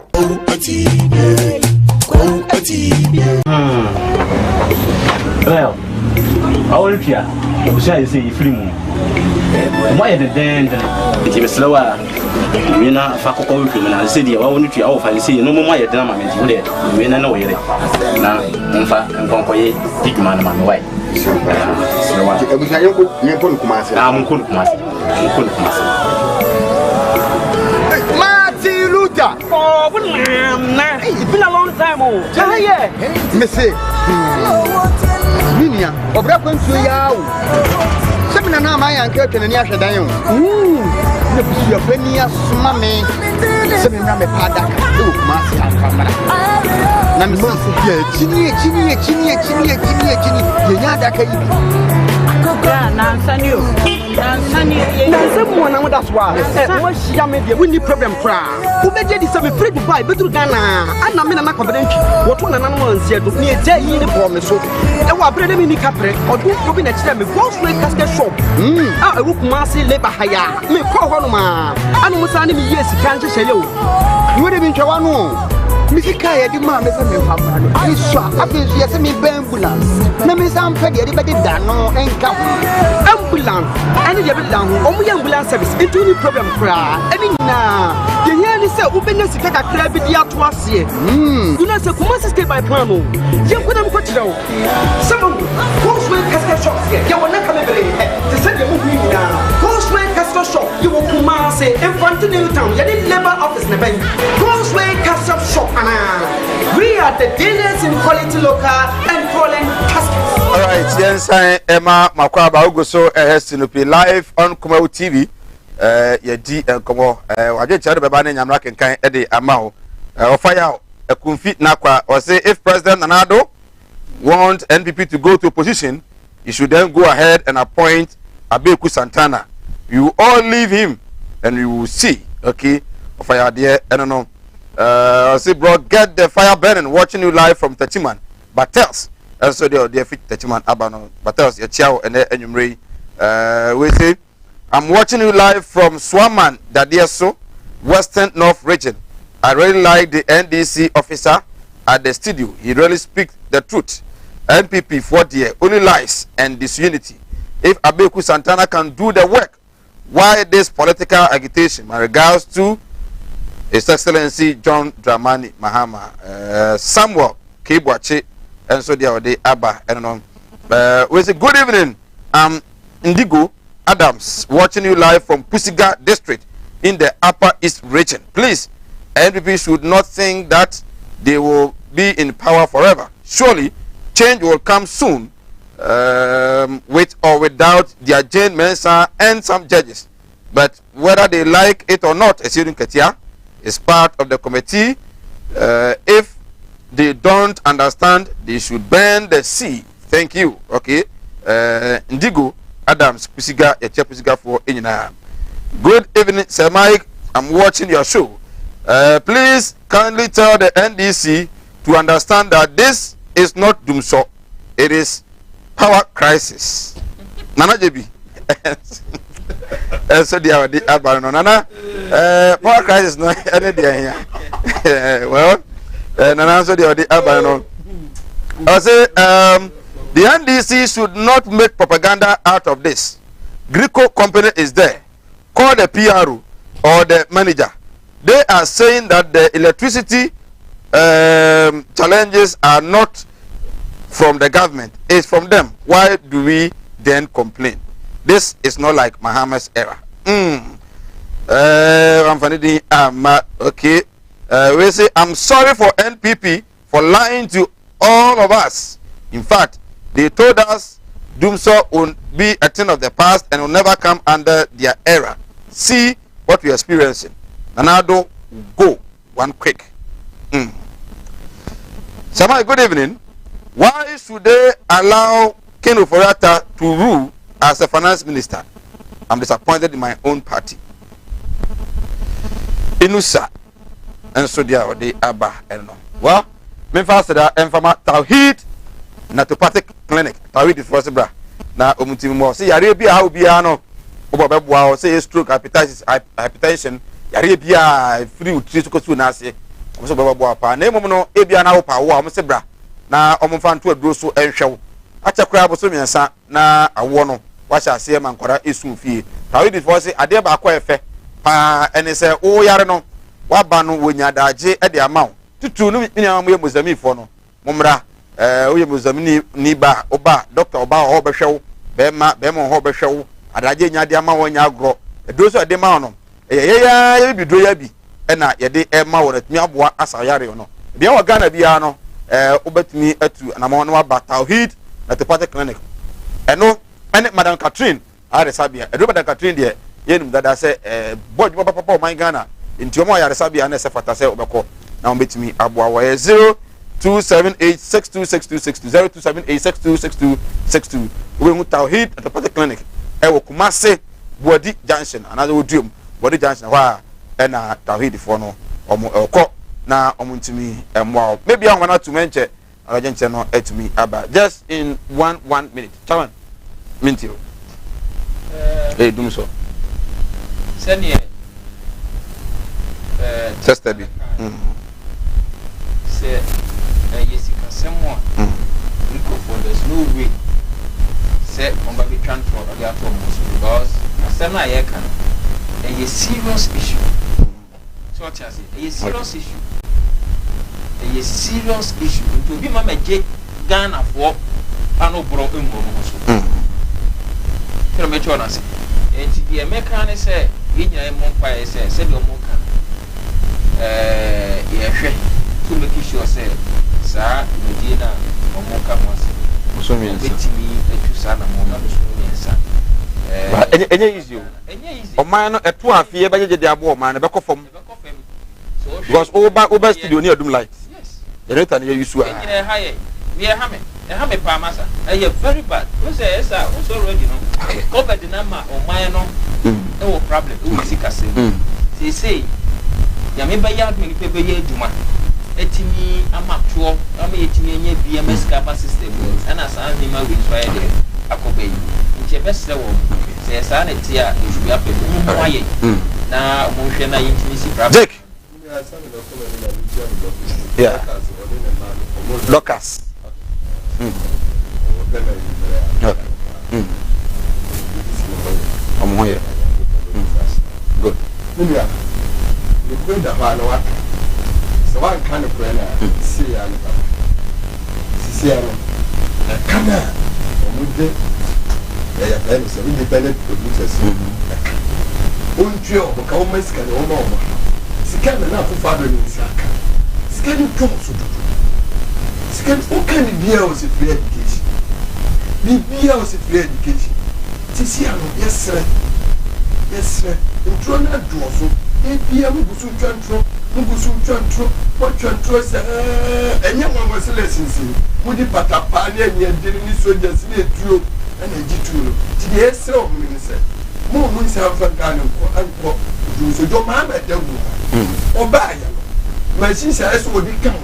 Well, ɔretwa abusua yɛ sɛ yɛfiri mu ɔmo ayɛ dendenden nti mesrɛ wo a wie na fa kɔkɔ wohwɛ mu na sɛ deɛ wawo no tua wɔfa sɛ no mo ayɛ den ama me nti wo deɛ wie na ne wo yere na momfa nkɔnkɔyɛ di dwuma no ma me wae mesrɛ wo a abusua yɛnkɔ yɛnkɔ no Kumase ah monkɔ no Kumase monkɔ no Kumase Martin Luther. Oh, what man? Hey, it's been a long time, oh. Yeah, yeah. Me say, me nua, ɔbrɛ kwantuo yi ara o. Sɛ me nana ama yɛn anka atwa n'ani ahwɛ dan o. Na busuapani asoma me sɛ memmra mɛpa adaka ɛwɔ Kumasi amfa mmra. Na mesi yɛ akyini akyini akyini akyini akyini akyini yɛnya adaka yi bi. Bra nansa ni o. Nansa ni. Nansa mu wɔn ahoda so a. Ɛ mo ahyia me deɛ wonni problem koraa. Wobɛgye di sɛ mefiri Dubai bɛduru Ghana ana me nana Kwabena Ntwi wɔto nananom ansi ado ne ɛgya yi ne bɔɔ me so. Ɛwɔ aberɛ ne menni kaprɛ ɔdomfoɔ bi na kyerɛ me God's Way Casket Shop a ɛwɔ Kumasi Labour ha yi a mekɔɔ hɔ nom a ana mo saa ne meyɛɛ sika nhyehyɛeɛ o. Wode mentwa w'ano o. Me sika a yɛde maa me sɛ memfa mmra no ɛsua afei nso yɛsɛ mebɛ ambulance na mensan mpɛ deɛ yɛde bɛdeda no nka ho. Ambulance ɛne deɛ bɛdeda ho ɔmo yɛ ambulance service nti wonni problem koraa ɛne nyinaa deɛ hia ne sɛ wobɛnya sika kakra bi de ato aseɛ hmm. You know sɛ Kumasi stay by plan o yɛnkɔ na mekɔkyerɛ wo sɛ mahu Causeway Casket Shop deɛ yɛwɔ nnaka bebree ɛ te sɛ deɛ mohu nyinaa Causeway Casket Shop yɛwɔ Kumasi Mfante New Town yɛne Labour Office na bɛn Causeway Casket Shop anaa We are the dealers in quality local and foreign caskets. Alright, yɛnsan ɛma makɔ aba ogu so ɛhɛ Sinopi live on Kumawu TV. Ɛɛ yɛdi nkɔmɔ ɛɛ wadwenkyerɛ de bɛba ne nyamra kenkan ɛde ama wo. Ɛɛ ɔfa yaw ɛkunfi nakwa ɔse if President Nana Addo want NPP to go to opposition, he should then go ahead and appoint Abeku Santana. We will all leave him and we will see. Okay, ɔfa yaw deɛ ɛno no. Uh, ɔse bro get the fire burning watching you live from Techiman Battles ɛnso deɛ ɔde afi Techiman aba no Battles yɛkyia wo ɛnɛ anwummerɛ yi uh, we say I'm watching you live from Swaman Dadieso Western North Region I really like the NDC officer at the studio he really speaks the truth NPP for deɛ only lies and disunity if Abeku Santana can do the work why this political agitation my regards to His Excellency John Dramani Mahama uh, Samuel Kebuache nso deɛ ɔde aba ɛno no uh, we say good evening um, Ndigo Adams watching you live from Pusiga district in the Upper East region please NPP should not think that they will be in power forever surely change will come soon um, with or without their Jane Mensah and some judges. But whether they like it or not, Esirun Ketia is part of the committee. Uh, if they don't understand, they should burn the sea. Thank you. Okay. Uh, Ndigo Adams Pusiga, Etia Pusiga for Inyina. Good evening, Sir Mike. I'm watching your show. Uh, please kindly tell the NDC to understand that this is not Dumso. It is power crisis. Nana Jebi. Ɛnso deɛ ɔde aba no nana ɛɛ power crisis no ɛne deɛ ɛhia well ɛɛ nana nso deɛ ɔde aba no ɔsɛ um, the NDC should not make propaganda out of this. Greco company is there. Call the PRO or the manager. They are saying that the electricity challenges are not from the government, it's from them. Why do we then complain? This is not like Mahama's era. I'm finding okay. We say I'm sorry for NPP for lying to all of us. In fact, they told us Dumso will be a thing of the past and will never come under their era. See what we are experiencing. Nana Addo, go one quick. Samai, good evening. Why should they allow Ken Ofori-Atta to rule as a finance minister? I'm disappointed in my own party. Inusa nso deɛ a ɔde aba ɛno. Well, memfa aseda mfama Tawhid Naturopathic Clinic Tawhid foɔ se bra na ɔmu ti mu ɔse yareɛ bi a ha obiara no wobɔ bɛboa wo sɛ yɛ stroke, hepatitis, hypertension, yareɛ bi a firi wo tiri so kɔsi wo n'ase ɔmo sɛ bɛbɛboa paa na mmom no ebia na wopɛ awo a ɔmo se bra na ɔmo mfa nto aduro so nhwɛ wo akyɛ koraa boso mmiɛnsa na awoɔ no wahyɛ aseɛ ma nkwadaa esu fie. Tawhid foɔ se adeɛ baako a ɛfɛ paa ɛne sɛ woyare no waba no wonya adagye de ama wo tutu no nua mo yɛ mozamifoɔ no mommra ɛɛ woyɛ mozamini ni ba ɔba dɔkta ɔba wɔ hɔ bɛhwɛ wo bɛrima bɛrima wɔ hɔ bɛhwɛ wo adagye nya de ama wɔn nya agorɔ aduro nso a yɛde ma wɔn no ɛyɛ yɛyɛ yɛ bi duro yɛ bi ɛna yɛde ɛma wɔn atumi aboa asa yare no bea wɔ Ghana biara no ɛɛ wobɛtumi atu anamɔ na waba Tawhid Naturopathic Clinic ɛno ɛne Madam Catherine ayaresabea ɛduro. Madam Catherine deɛ yɛnum dada sɛ ɛɛ bɔ adwuma papapa ɔman Ghana nti wɔn ayaresabea na ɛsɛ fata sɛ wɔbɛkɔ na wɔn bɛtumi aboa wɔ yɛ 0278626262, 0278626262. Wobɛhu Tawheed Orthopedic Clinic ɛwɔ Kumase Buadi Junction anaasɛ Oduom Buadi Junction hɔ a ɛna Tawheedfoɔ no wɔn ɛkɔ na wɔn ntumi mmoa wo. Maybe ahoma no atum ɛnkyɛ Adwenkyerɛ no atumi aba just in one one minute. Chairman, minti o. Ee dum so. Sɛdeɛ Sister bi. Sɛ ɛyɛ sikasɛm a nkurɔfoɔ there's no way sɛ wɔn ba bɛtwa ntorɔ ɔde ato wɔn so because asɛm no a yɛreka no ɛyɛ serious issue. So ɔte ase? Ɛyɛ serious issue. Ɛyɛ serious issue. Nti obi ma mɛgye Ghanafoɔ ano borɔ ngu wɔn ho so. Sɛdeɛ mɛkyerɛ wɔn ase. Nti deɛ mɛka ne sɛ yɛn nyinaa mmɔ mpaeɛ sɛ sɛdeɛ wɔn ka no ɛɛ yɛhwɛ to make sure sɛ saa dwumadie no a wɔn ka ho asɛm wɔbɛtumi atu saa na wɔn na bosome mmiɛnsa. Ɛnyɛ easy o. Ɔman no ɛto afe yɛ bɛgyegye de aboa ɔman no ɛbɛkɔ fam because woba woba studio ne adum light generator ne yɛ use a. Ɛnyina ɛha yɛ mi ɛha mi ɛha mi paa masa ɛyɛ very bad o sɛ ɛsa o sɛ already no covid na ma ɔman no ɛwɔ problem ɛwɔ sika sɛm mm. seesei nyame bɛyɛ adum nipa bɛyɛ adwuma ɛtumi ama toɔ ama yɛtumi anya bi ama sika aba system mu ɛna saa nneɛma wei nso ayɛ deɛ akɔ bɛyi nti ɛbɛsrɛ wɔn. Sɛ saa na ɛte a, they should be happy. Wɔn mmoa yɛn na wɔn nhwɛ na yɛntumi si problem. Jake. Yeah. Dorcas. Mm. Okay. Mm. Ɔmo ho yɛ. Mm. Good. Nua, nokorɛ da hɔ a na waka. Sɛ wanka nokorɛ no a, sei a ne papa. Sisia no, ɛka no a wɔde ɛyɛ fɛ no sɛ independent producers ɛka. Wɔntua wɔn ka, wɔma sika no, wɔma wɔn ha. Sika na na Akufo Addo ne nsa aka. Sika no dɔɔso dodo. Sika no, woka ne biara wɔ sɛ free education. Biribiara wɔ sɛ free education. Sisia no, yɛsrɛ, yɛsrɛ, nturo no adɔɔso. Biribiara mu gu so twa ntoro, mugu so retwa ntoro, moatwa ntoro saa, ɛnyɛ nwanwa sɛ lessons yi, mode patapaa ne aniɛdene ne soldiers ne atuo na ɛgye tum no. Nti deɛ yɛsrɛ wɔn no ne sɛ, mo a monsan mfa Ghana nkɔ nkɔ dwonso, John Mahama da mu ha, ɔbaayɛ no, machines a ɛsɛ wɔde ka ho,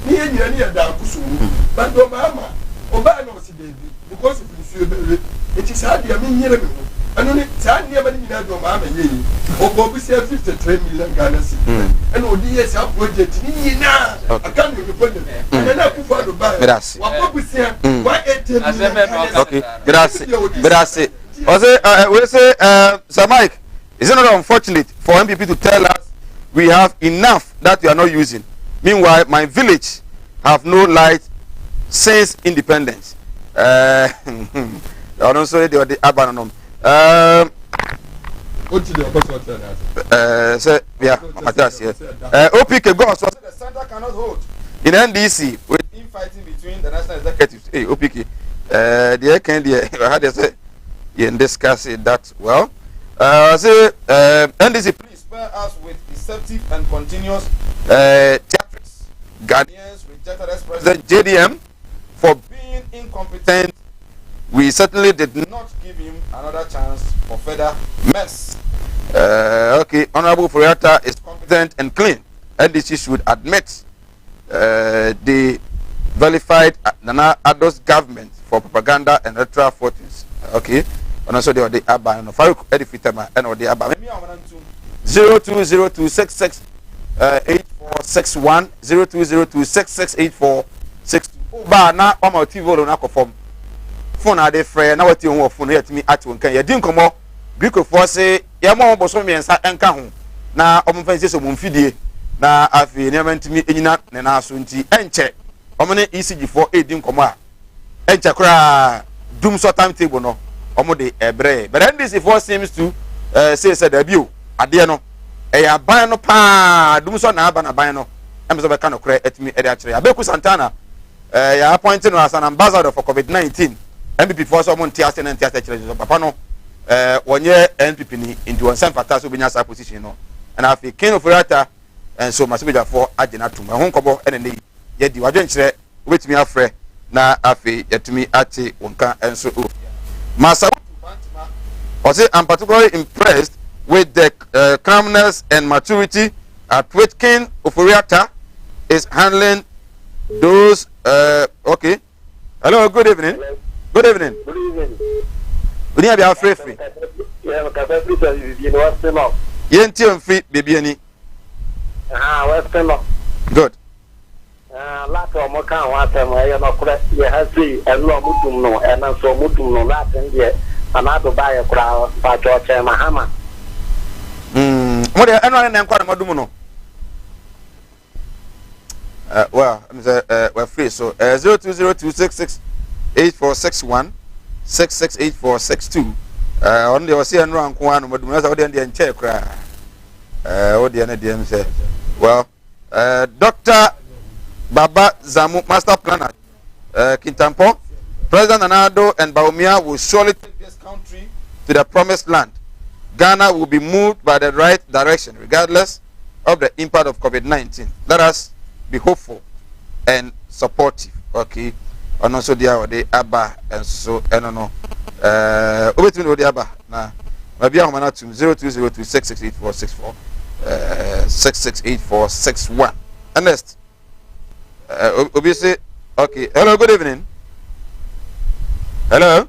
ne yɛn nyina ne yɛda akoso mu, but John Mahama, ɔbaayɛ na ɔse daabi. Because of nsuo bɛwe nti saa deɛ me nyere me ho ɛno ne saa nneɛma no nyinaa deɛ ɔmaa mɛyɛ yi ɔbɔ busia 53 million Ghana cedi hmm. ɛna ɔde yɛ saa project ne nyinaa aka ne ɔde project hmm. ɛna na akufo ado ba wabɔ busia 180 hmm. million Ghana cedi. Okay, medase medase ɔsɛ ɛɛ wei sɛ ɛɛ Sir Mike is it not unfortunate for NPP to tell us we have enough that we are not using meanwhile my village have no light since independence ɛɛ ɔno nso deɛ ɔde aba no nom ɛɛ ɛɛ sɛ ya mate aseɛ ɛɛ opk god so the center cannot hold in ndc with infighting between the national executives ee opk ɛɛ deɛ ɛkan deɛ ɛha deɛ sɛ yɛn discuss it that well ɛɛ sɛ ɛɛ ndc please spare us with deceptive and continuous uh, theatrics. Ghanaians rejected ex-president JDM for being incompetent. We certainly did not give him another chance for further mess. Uh, okay, Honorable Furiata is competent and clean. NDC should admit uh, the vilified Nana Ado's government for propaganda and electoral fortunes. Okay, ɔno nso deɛ ɔde aba no Farouk ɛde fitama ɛna ɔde aba. 020266 8461 020266 8462 baa na wama TV volume no akɔ fam phone ade frɛ na wati ho wɔ phone yɛtumi ate wɔn kan yɛdi nkɔmmɔ Greekfoɔ se yɛma wɔn bosom mmiɛnsa nka ho na wɔn mfa nsiesie wɔn mfidie na afei nneɛma ntumi nyina ne nan so nti ɛnkyɛ wɔn ne ECG foɔ redi nkɔmmɔ a ɛnkyɛ koraa dum sɔ time table no wɔn de ɛbrɛ but NDC foɔ seems to uh, say sɛ daabi o adeɛ no ɛyɛ aban no paa dum sɔ na aba na aban no ɛmɛ sɛ ɔbɛka nokorɛ ɛtumi ɛde akyerɛ Abeku Santana ɛɛ yɛ appoint no as an ambassador for covid 19 npp foɔ sɛ ɔmo nte ase na nte ase kyerɛ sɛ papa no ɛɛ wɔnyɛ npp ni nti wɔn nsa mfata sɛ obenya saa position no ɛna afei King Ofori-Atta nso masebadwafoɔ agye no atom ɛho nkɔbɔ ɛna ne yi yɛdi wadwenkyerɛ wobɛtumi afrɛ na afei yɛtumi ate wɔn ka nso wɔ fie. Masa ɔse I'm particularly impressed with the uh, calmness and maturity at which King Ofori-Atta is handling those. Uh, okay. Hello, good evening. Hello. Good evening. Good evening. Oni abi afrefri. Yɛn ti mfiri beebi ani. Ah, Western North. Good. Ah, lati ɔmo ka ho asɛm ɛyɛ nɔkorɛ yɛ ha sei ɛno ɔmo dum no ɛna nso ɔmo dum no lati no deɛ Nana Addo baayɛ koraa mpakyɛ ɔkyɛn Mahama. Mm, mo deɛ ɛno ane na nkɔ na mo dum no. Uh, well, I'm say uh, we're free. So uh, 0202668461 668462. Uh, on the ɔsi ɛnura nko ano mo dum na sɛ ɔdeɛ deɛ nkyɛn koraa. Uh, ɔdeɛ ne deɛ sɛ well, uh, Doctor Baba Zamu, master planner, uh, Kintampo, President Nana Addo and Bawumia will surely take this country to the promised land. Ghana will be moved by the right direction, regardless of the impact of COVID-19. Let us be hopeful and supportive. Okay. ɔno nso deɛ a ɔde aba nso ɛno no ɛɛ obetumi na ɔde aba na baabi ahoma no atum 0202 668464 ɛɛ 668461 Ernest ɛɛ obi se okay hello good evening hello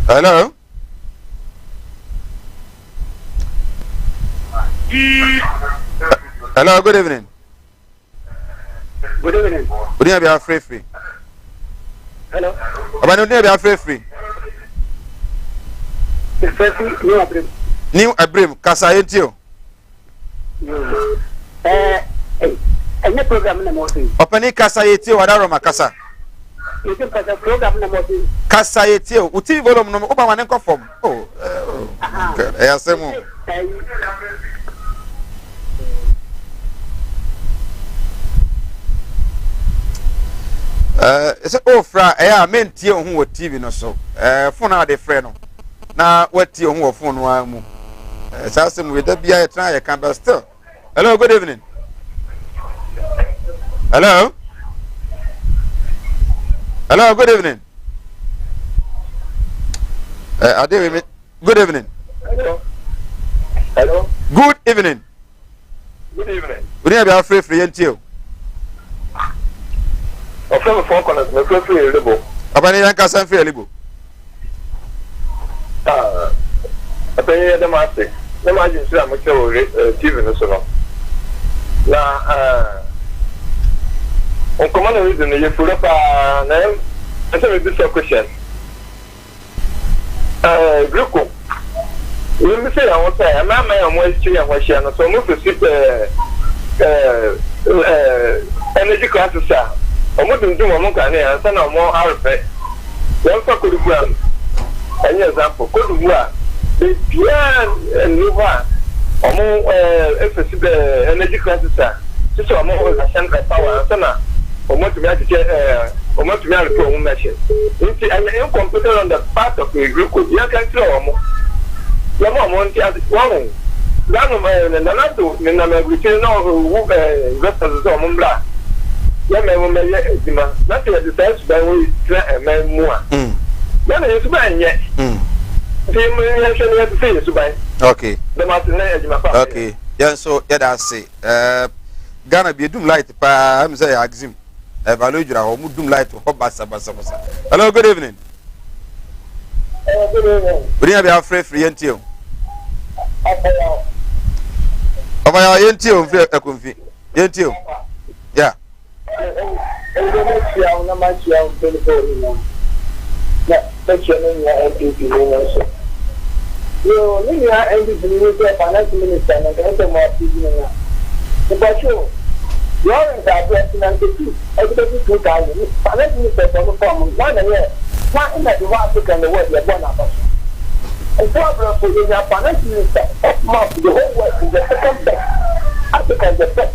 hello. Hello, good evening. Good evening. Odi na bi afrefre. Hello. Ọba ni odi na bi afrefre. Efefi New Abrim. New Abrim kasa yẹn ti o. Ɛɛ ɛnyɛ program na mo se. Ɔpɛni kasa yɛ tie o adaroma kasa. Yɛsɛ kasa program na mo se. Kasa yɛ tie o o TV volume no o ba ma ne nkɔ fam o ɛyɛ asɛm o. Ɛɛ sɛ o fra ɛyɛ a mentie o ho wɔ TV no so ɛɛ phone a de frɛ no na watie o ho wɔ phone no ara mu. Eh, saa asɛm wei da biara yɛtena yɛ ka but still hello good evening hello hello good evening uh, ade wei good evening hello hello good evening Good evening. Wòni ɛbi afirifiri yɛn tie o. Ɔfrɛ mi fɔn kɔnɔ mɛ fɛ firi Elibo. Ɔbɛn yɛn kasa nfiri Elibo. Ɔbɛn yɛ dɛm ase ne ma agye nhyira mo kyerɛ wɔ TV no so no. Na nkɔmɔ na redi no yɛ furo paa na ɛsɛ mi bisa question. Ɛɛ, Greco, yemmisa yɛn ho sɛ, amanaman a wɔatwa yɛn ho ahyia no, sɛ wɔfesi ɛɛ, ɛɛ, ɛɛ, energy crisis a, wɔdundum wɔn nkanea ansa na wɔarepɛ. Yɛmfa Cote d'Ivoire nyɛ example. Cote d'Ivoire, baabiara nni hɔ a wɔfesi ɛɛ, energy crisis a, gye sɛ wɔahyɛn power ansa na wɔatumi akyekyɛ ɛɛ, wɔatumi arepɛ wɔn machine. Nti ɛyɛ incompetent on the part of Egriko. Yɛnka nkyerɛ wɔn. Yɛma wɔn nte ase. Wahu? Nanom ɛɛ Nana Addo nenam aburukyiri na ɔrewu ɛɛ investors sɛ wɔn mmra yɛn man mu mmɛyɛ adwuma. Na sɛ yɛde saa suban wei tena ɛman mu a, Ghana yɛn suban nyɛ. Nti yɛnhwɛ na yɛnsesa yɛn suban. Okay. Dɛm ase na adwuma pa a moyɛ. Okay. Yɛn nso yɛda ase. Ɛɛ Ghana bi edum light paa ɛmu sɛ yɛ axim. Ɛvalo dwira hɔ, ɔmo dum light hɔ basabasabasa. Hello, good evening. Hello, good evening. Odi na bi afrɛfrɛ yɛn tie o. Ɔfaya yɛn tie o nfiri ɛkunfi yɛn tie o. Yeah. Ɛnde mɛkyia wo na makyia wo mpanyinfoɔ nyinaa na mɛkyia me nua NPP ni no nso. Yoo me nua NPP ni no sɛ finance minister no nka ɛsɛ mo approve no na mepatwo o Lawrence Aboa Sinanketu ɛde bɛgye 2000 finance minister sɛ ɔno fam no hwan na yɛ hwan na the whole Africa in the world yɛbɔ n'aba so Nso abrɛfo yɛnya finance minister top mouth the whole world is the second best Africa is the best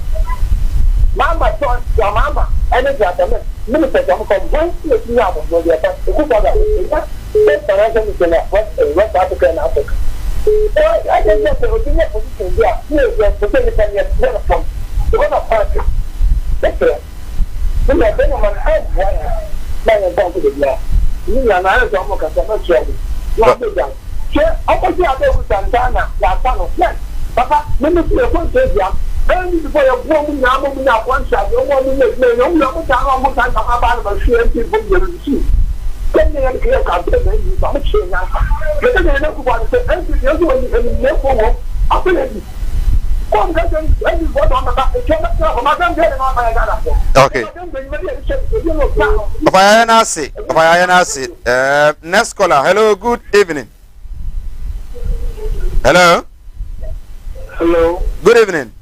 Mahama John John Mahama ɛne John Atta ministers a wɔn kɔ hwan na etumi yɛ abɔfra deɛ but Akufo Addo enya best financial minister na West eh, West Africa and Africa so ɛyɛ yɛ sɛ obi nya position bi a ne yɛ yɛ sɛ nipa ne yɛ yɛ no fam because of party ɛkyerɛ ne na ɛbɛn ma no ɛmboa yɛn. Na yɛn nsa nkɔ baabiara. Me nua no ayɛ sɛ ɔmo kasa mɛkyerɛ mo na ɔmo gyae. Hwɛ ɔkɔgye abɛɛku Santana yɛafa no yes papa me me se yɛkɔ nkyɛn dua NDC foɔ yɛboa ɔmo nyinaa ma ɔmo nya contract ɔmo a ɔmo nya adwuma yɛ ɔmo yɛ ɔmo taa na ɔmo san kama aba na bɛhwe MP foɔ yɛ reduce sɛ ne yɛn kɛyɛ campaign na NDC ɔmo kyerɛ nyansa mɛka sɛ yɛn akufo ado sɛ NDC yɛn nso wɔ nimdeɛfoɔ wɔ afei yɛ bi kɔm ka sɛ NDC foɔ na ɔmo bɛba nti ɔmo bɛtena fam asɛm deɛ na ɔmo yɛ Ghana foɔ. Okay. Ɔfa yɛayɛ no ase. Ɔfa yɛayɛ no ase. Uh, next caller. Hello, good evening. Hello. Hello. Good evening.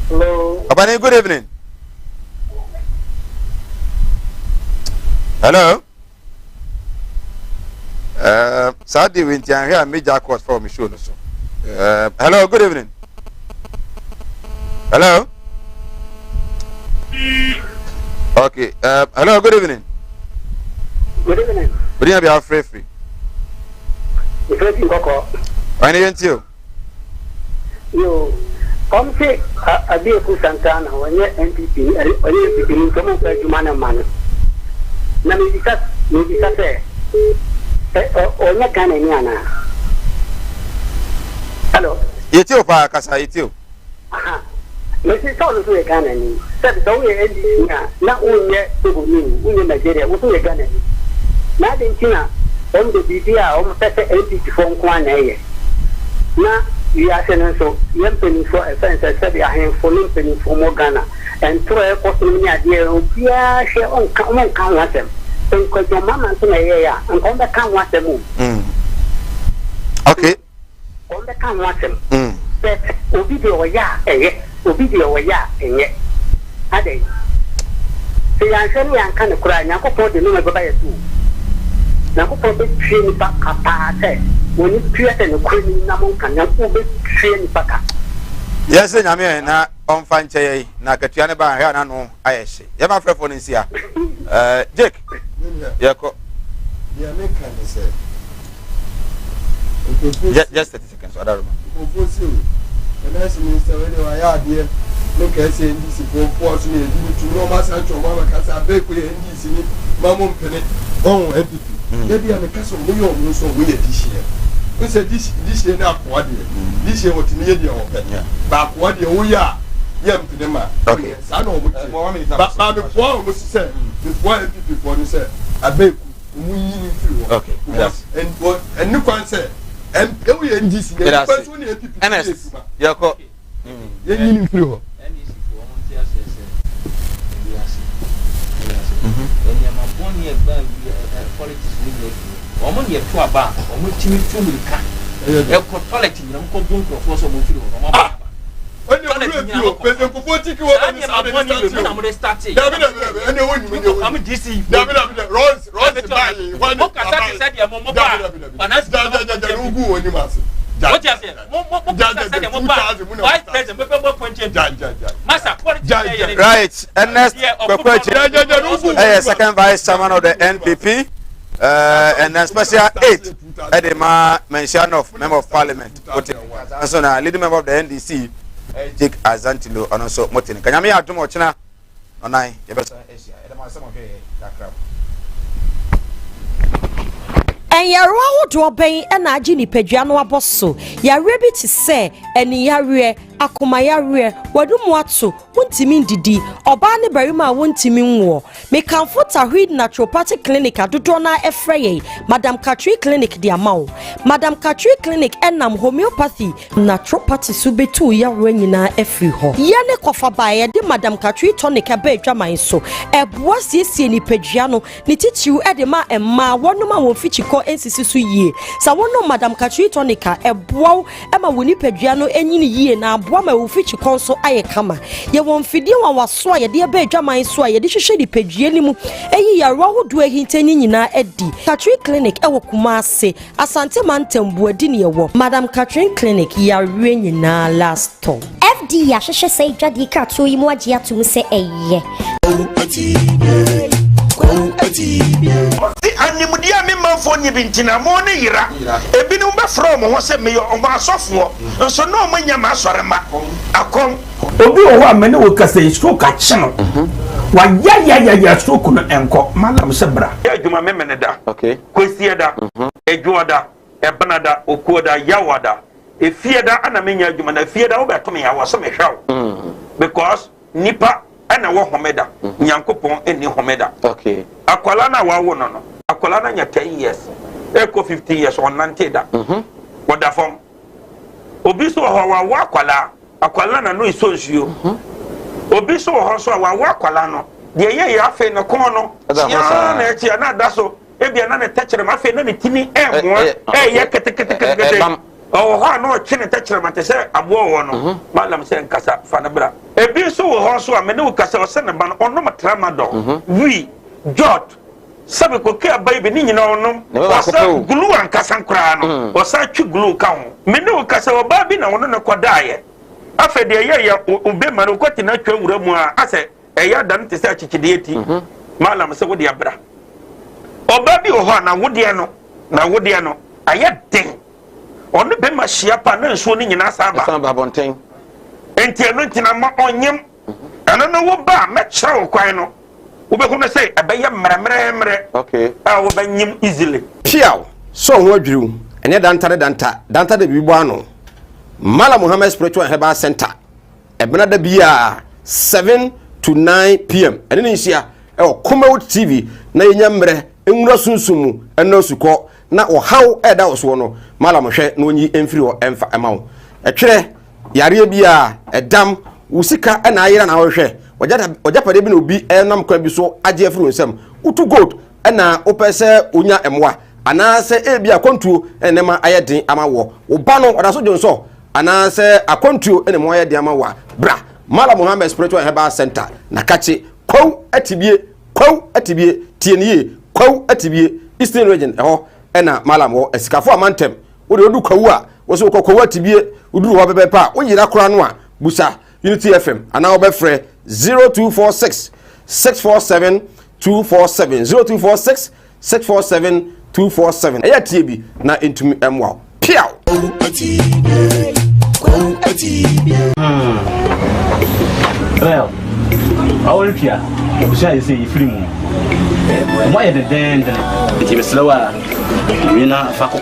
Hello. Abani, good evening. Hello. Uh, saa de wei nti anhwɛ a major court fa wɔ me show no so. Uh, hello, good evening. Hello. Okay. Uh, hello, good evening. Good evening. Good evening, be free free. Free free kɔkɔ. Ɔyɛ ne yɛn ti o. Yoo, wɔn se Abeku Santana ɔnyɛ NPP ni, ɔnyɛ NPP ni nti wɔn mfa adwuma no mma no. Na mebisa mebisa sɛ, ɛ ɔ ɔnyɛ Ghana ni anaa? Hello. Yɛtie o paa, kasa yɛtie o. Aha. Mese sɛ ɔno nso yɛ Ghanani. Sɛbi sɛ woyɛ NDC ni a na wonyɛ Togoni o, wonyɛ Nigeria, wo nso woyɛ Ghanani. Na adɛn nti na wɔn de biribi a wɔn pɛ sɛ NPP foɔ nko ara na ɛyɛ? Na wiase no nso yɛn mpaninfoɔ ɛfɛn sɛ sɛbi ahenfo ne mpaninfoɔ mɔ Ghana ntorɔ a ɛkɔ so nom ne adeɛ obiara hwɛ ɔnka wɔn nka ho asɛm. Sɛ nka John Mahama nso na ɛyɛɛ a nka wɔn bɛka ho asɛm o. Okay. Wɔn bɛka ho asɛm but obi deɛ ɔyɛ a ɛyɛ obi deɛ ɔyɛ a ɛnyɛ adɛn sɛ yɛanhwɛ ne yɛanka no korɛ a Nyankopɔn de nome bɛba yɛ so o Nyankopɔn bɛtue nipa ka paa sɛ mo ani tua sɛ nokorɛ ni na monka Nyankopɔn bɛtue nipa ka. Yɛsrɛ Nyame na ɔmfa nkyɛ yɛn na akatua no ba a nhwɛ a n'ano ayɛ hye. Yɛma frɛfoɔ no nsia. Eh, Jake, yɛkɔ. Deɛ meka ne sɛ Just 30 seconds, Adaroma. Nkurɔfoɔ se o, finance minister wei deɛ wayɛ adeɛ ne nka ɛsɛ NDC foɔ nkoa so na yɛdi ne tum na wɔn asan atwa wɔn abɛka sɛ abɛɛko yɛ NDC ni ma mo mpene wɔn NPP. Mm. Dabi a meka sɛ wɔn yɛ wɔn nso wɔn yɛ dihyeɛ. N sɛ dihyeɛ ne akoa deɛ mm. dihyeɛ wɔtumi yɛ deɛ wɔpɛ. Baakoa deɛ woyɛ a yɛ mpene ma. Okay. Saa na wɔn ti. Ba ba mefoa wɔn sɛ mefoa NPP foɔ no sɛ abɛɛko. Wɔn nyi no mfiri hɔ. Okay. Because ɛni kwan sɛ ɛwɔ yɛ NDC na ɛni kwan sɛ wɔn NPP yɛ adwuma. Yɛkɔ. Yɛn nyi no mfiri hɔ. NDC fo wɔn ti aseɛ sɛ ewiase ewiase nneɛma bɔne a ɛbaa wi politics mu nyinaa fi hɔ. Wɔn na ɛto aba a wɔn tumi tu mirika ɛkɔ toilet nyina wɔn kɔ bu nkurɔfoɔ sɛ wɔn mfiri hɔ na wɔn aba. Ɛni owurɛ bi o president Kufuor tiki wɔ bɛ ni saa de ni start o. Dabi dabi dabi ɛni ewo nyimu ni ewo nyimu. Dabi dabi dabi Rose Rose ba yi wani aba yi. Dabi dabi dabi. Jajajaja ni ogu wɔ ni ma se. Jajajaja 2000 mu na mo start. Jajaja. Right, Ernest Kwaku Agyei ɛyɛ second vice chairman of the NPP uh, and then special aid ɛde ma Manhyia North member of parliament wote nso na leading member of the NDC Jake Azantilo ɔno nso mote no kanyame yɛ adom ɔkyena ɔnan yɛbɛsan ahyia ɛdɛm asɛm ɔhwɛ yɛ kakra Nyarewa ahodoɔ bɛn na agye nipadua no abɔ so? Yareɛ bi te sɛ aniyareɛ, akomayareɛ, w'anomu ato, wontumi ndidi, ɔbaa ne barima a wontumi nwoɔ. Mekamfo Tawheed Naturopathic Clinic a dodoɔ no ara frɛ yɛn Madam Katri Clinic de ama wo. Madam Katri Clinic nam homeopathy, naturopathy so bɛtu wo yareɛ nyinaa afiri hɔ. Yɛne kɔfaba a yɛde Madam Katri Tonic ba adwaman so. Ɛboa siesie nipadua no Ne titiriw de ma mmaa, wɔnom a wɔn fikyikɔ nsisi so yie. Sɛ wonom Madam Katri Tonic a, ɛboa wo ma wo nipadua no nyini yie na aboa ma wo fikyikɔ nso ayɛ kama. Yɛwɔ mfidie nwanwaso a yɛde aba adwaman so a yɛde hwehwɛ nipadua no mu yi yarewa ahodoɔ a ahinta no nyinaa adi. Katri Clinic wɔ Kumasi. Asante mantam Buadi ne yɛwɔ Madam Catherine Clinic yareɛ nyinaa last stop. FDA ahwehwɛ saa adwadie kratoɔ yi mu agye atom sɛ ɛyɛ. Ɔse animdeɛ a me manfoɔ nni bi nti na mo ne yera. Ebinom bɛfrɛ wɔn ho sɛ meyɛ wɔn asɔfoɔ, nso na wɔn nyɛ m'asɔremma. Akɔm. Obi wɔ hɔ a me ne wo kasa yi stroke akye no. Wayayayaya stroke no ɛnkɔ. Malam sɛ bra. Yɛ adwuma Memeneda, Kwasiada, Adwoada, Ɛbenada, Okuoda, Yawada, Efiada ana menyɛ adwuma na Efiada wobɛto me a wɔ sɛ mehwɛ wo because nipa ɛna ɛwɔ homeda Nyankopɔn ɛnni homeda. Akwadaa no a wawo no no akwadaa no anya 10 years ɛkɔ 15 years ɔnnante da ɔda fam. Obi nso wɔ hɔ wawo akwadaa Akwadaa no n'ano resɔ nsuo. Obi nso wɔ hɔ nso a wawo akwadaa no, deɛ ɛyɛ yɛ afei ne kɔn no kyeaa na ɛkyea na ada so, ebia na ne tɛkyerɛma afei na ne tini ɛremoa ɛreyɛ keteketekete. Ɔwɔ hɔ a na ɔtwe ne tɛkyerɛma te sɛ aboa wɔ no. Malam sɛ nkasa fa no bra. Ebi nso wɔ hɔ nso a me ne wo kasa ɔsɛ ne ba no ɔnom tramadol, wii, jot, Sɛbi koke aba yi bi ne nyinaa ɔnom. Ɔsa glue ankasa koraa no, ɔsan twe glue ka ho. Me ne wo kasa ɔbaa bi na ɔne no kɔdaeɛ. Afei deɛ ɛyɛ yɛ obema no ɔkɔte no atwa wura mu a asɛ ɛyɛ ada no te sɛ akyekyedeɛ ti. Malam sɛ wodeɛ bra. Ɔbaa bi wɔ hɔ a n'awodeɛ no n'awodeɛ no ayɛ den. Ɔne bɛma hyia pa na nsuo no nyinaa san ba. Ɛsan ba abɔnten. Nti ɛno nti na ma ɔnyem. Ɛno no wo ba a mɛkyerɛ wo kwan no. Wobɛhu no sɛ ɛbɛyɛ mmerɛmmerɛmmerɛ a wobɛnyem easily. Piaw! Sɛ wo ho adwiriw, ɛnyɛ danta ne danta, danta de biribi bɔ ano. Mallam Muhammad Spiritual and Herbal Center, ɛbena da biara 7 to 9 pm, ɛne ne nhyia ɛwɔ Kumawood TV na yɛnya mmerɛ nwura sunsum mu ɛnɔ asukɔ na ɔhaw ɛda wo soɔ no, Mallam hwɛ na ɔnyi mfiri hɔ ɛmfa ɛma wo. Ɛtwerɛ Yareɛ biara, ɛdam, wo sika na ayera na wohwehwɛ, w'agyapadeɛ bi na obi nam kwan bi so agye afiri wo nsam, wotu gold na wopɛ sɛ wonya mmoa, anaasɛ ebi akwantuo na nneɛma ayɛ den ama woɔ, wo ba no ɔda so dwonsɔ, anaasɛ akwantuo na mu ayɛ den ama wo a, bra Mallam Muhammad Spiritual and Herbal Center, Nakakye, Kwawu Atibie, Kwawu Atibie, tie no yie, Kwawu Atibie, Eastern Region, ɛhɔ na Mallam wɔ, Asikafo Amantam. Wo deɛ wodu Kwawu a, wo sɛ wokɔ Kwawu Atibie, woduru hɔ pɛpɛɛpɛ a, woyera koraa no a, busa Unity FM anaa wobɛfrɛ 0246 647 247 0246 647 247. Ɛyɛ tie bi na ɛntumi mmoa wo. Piaw! Well, ɔretwea abusua yɛ sɛ yɛfiri mu. Ɔmo ayɛ dendenden. Nti mesrɛ wo a, wie na fa kɔkɔ.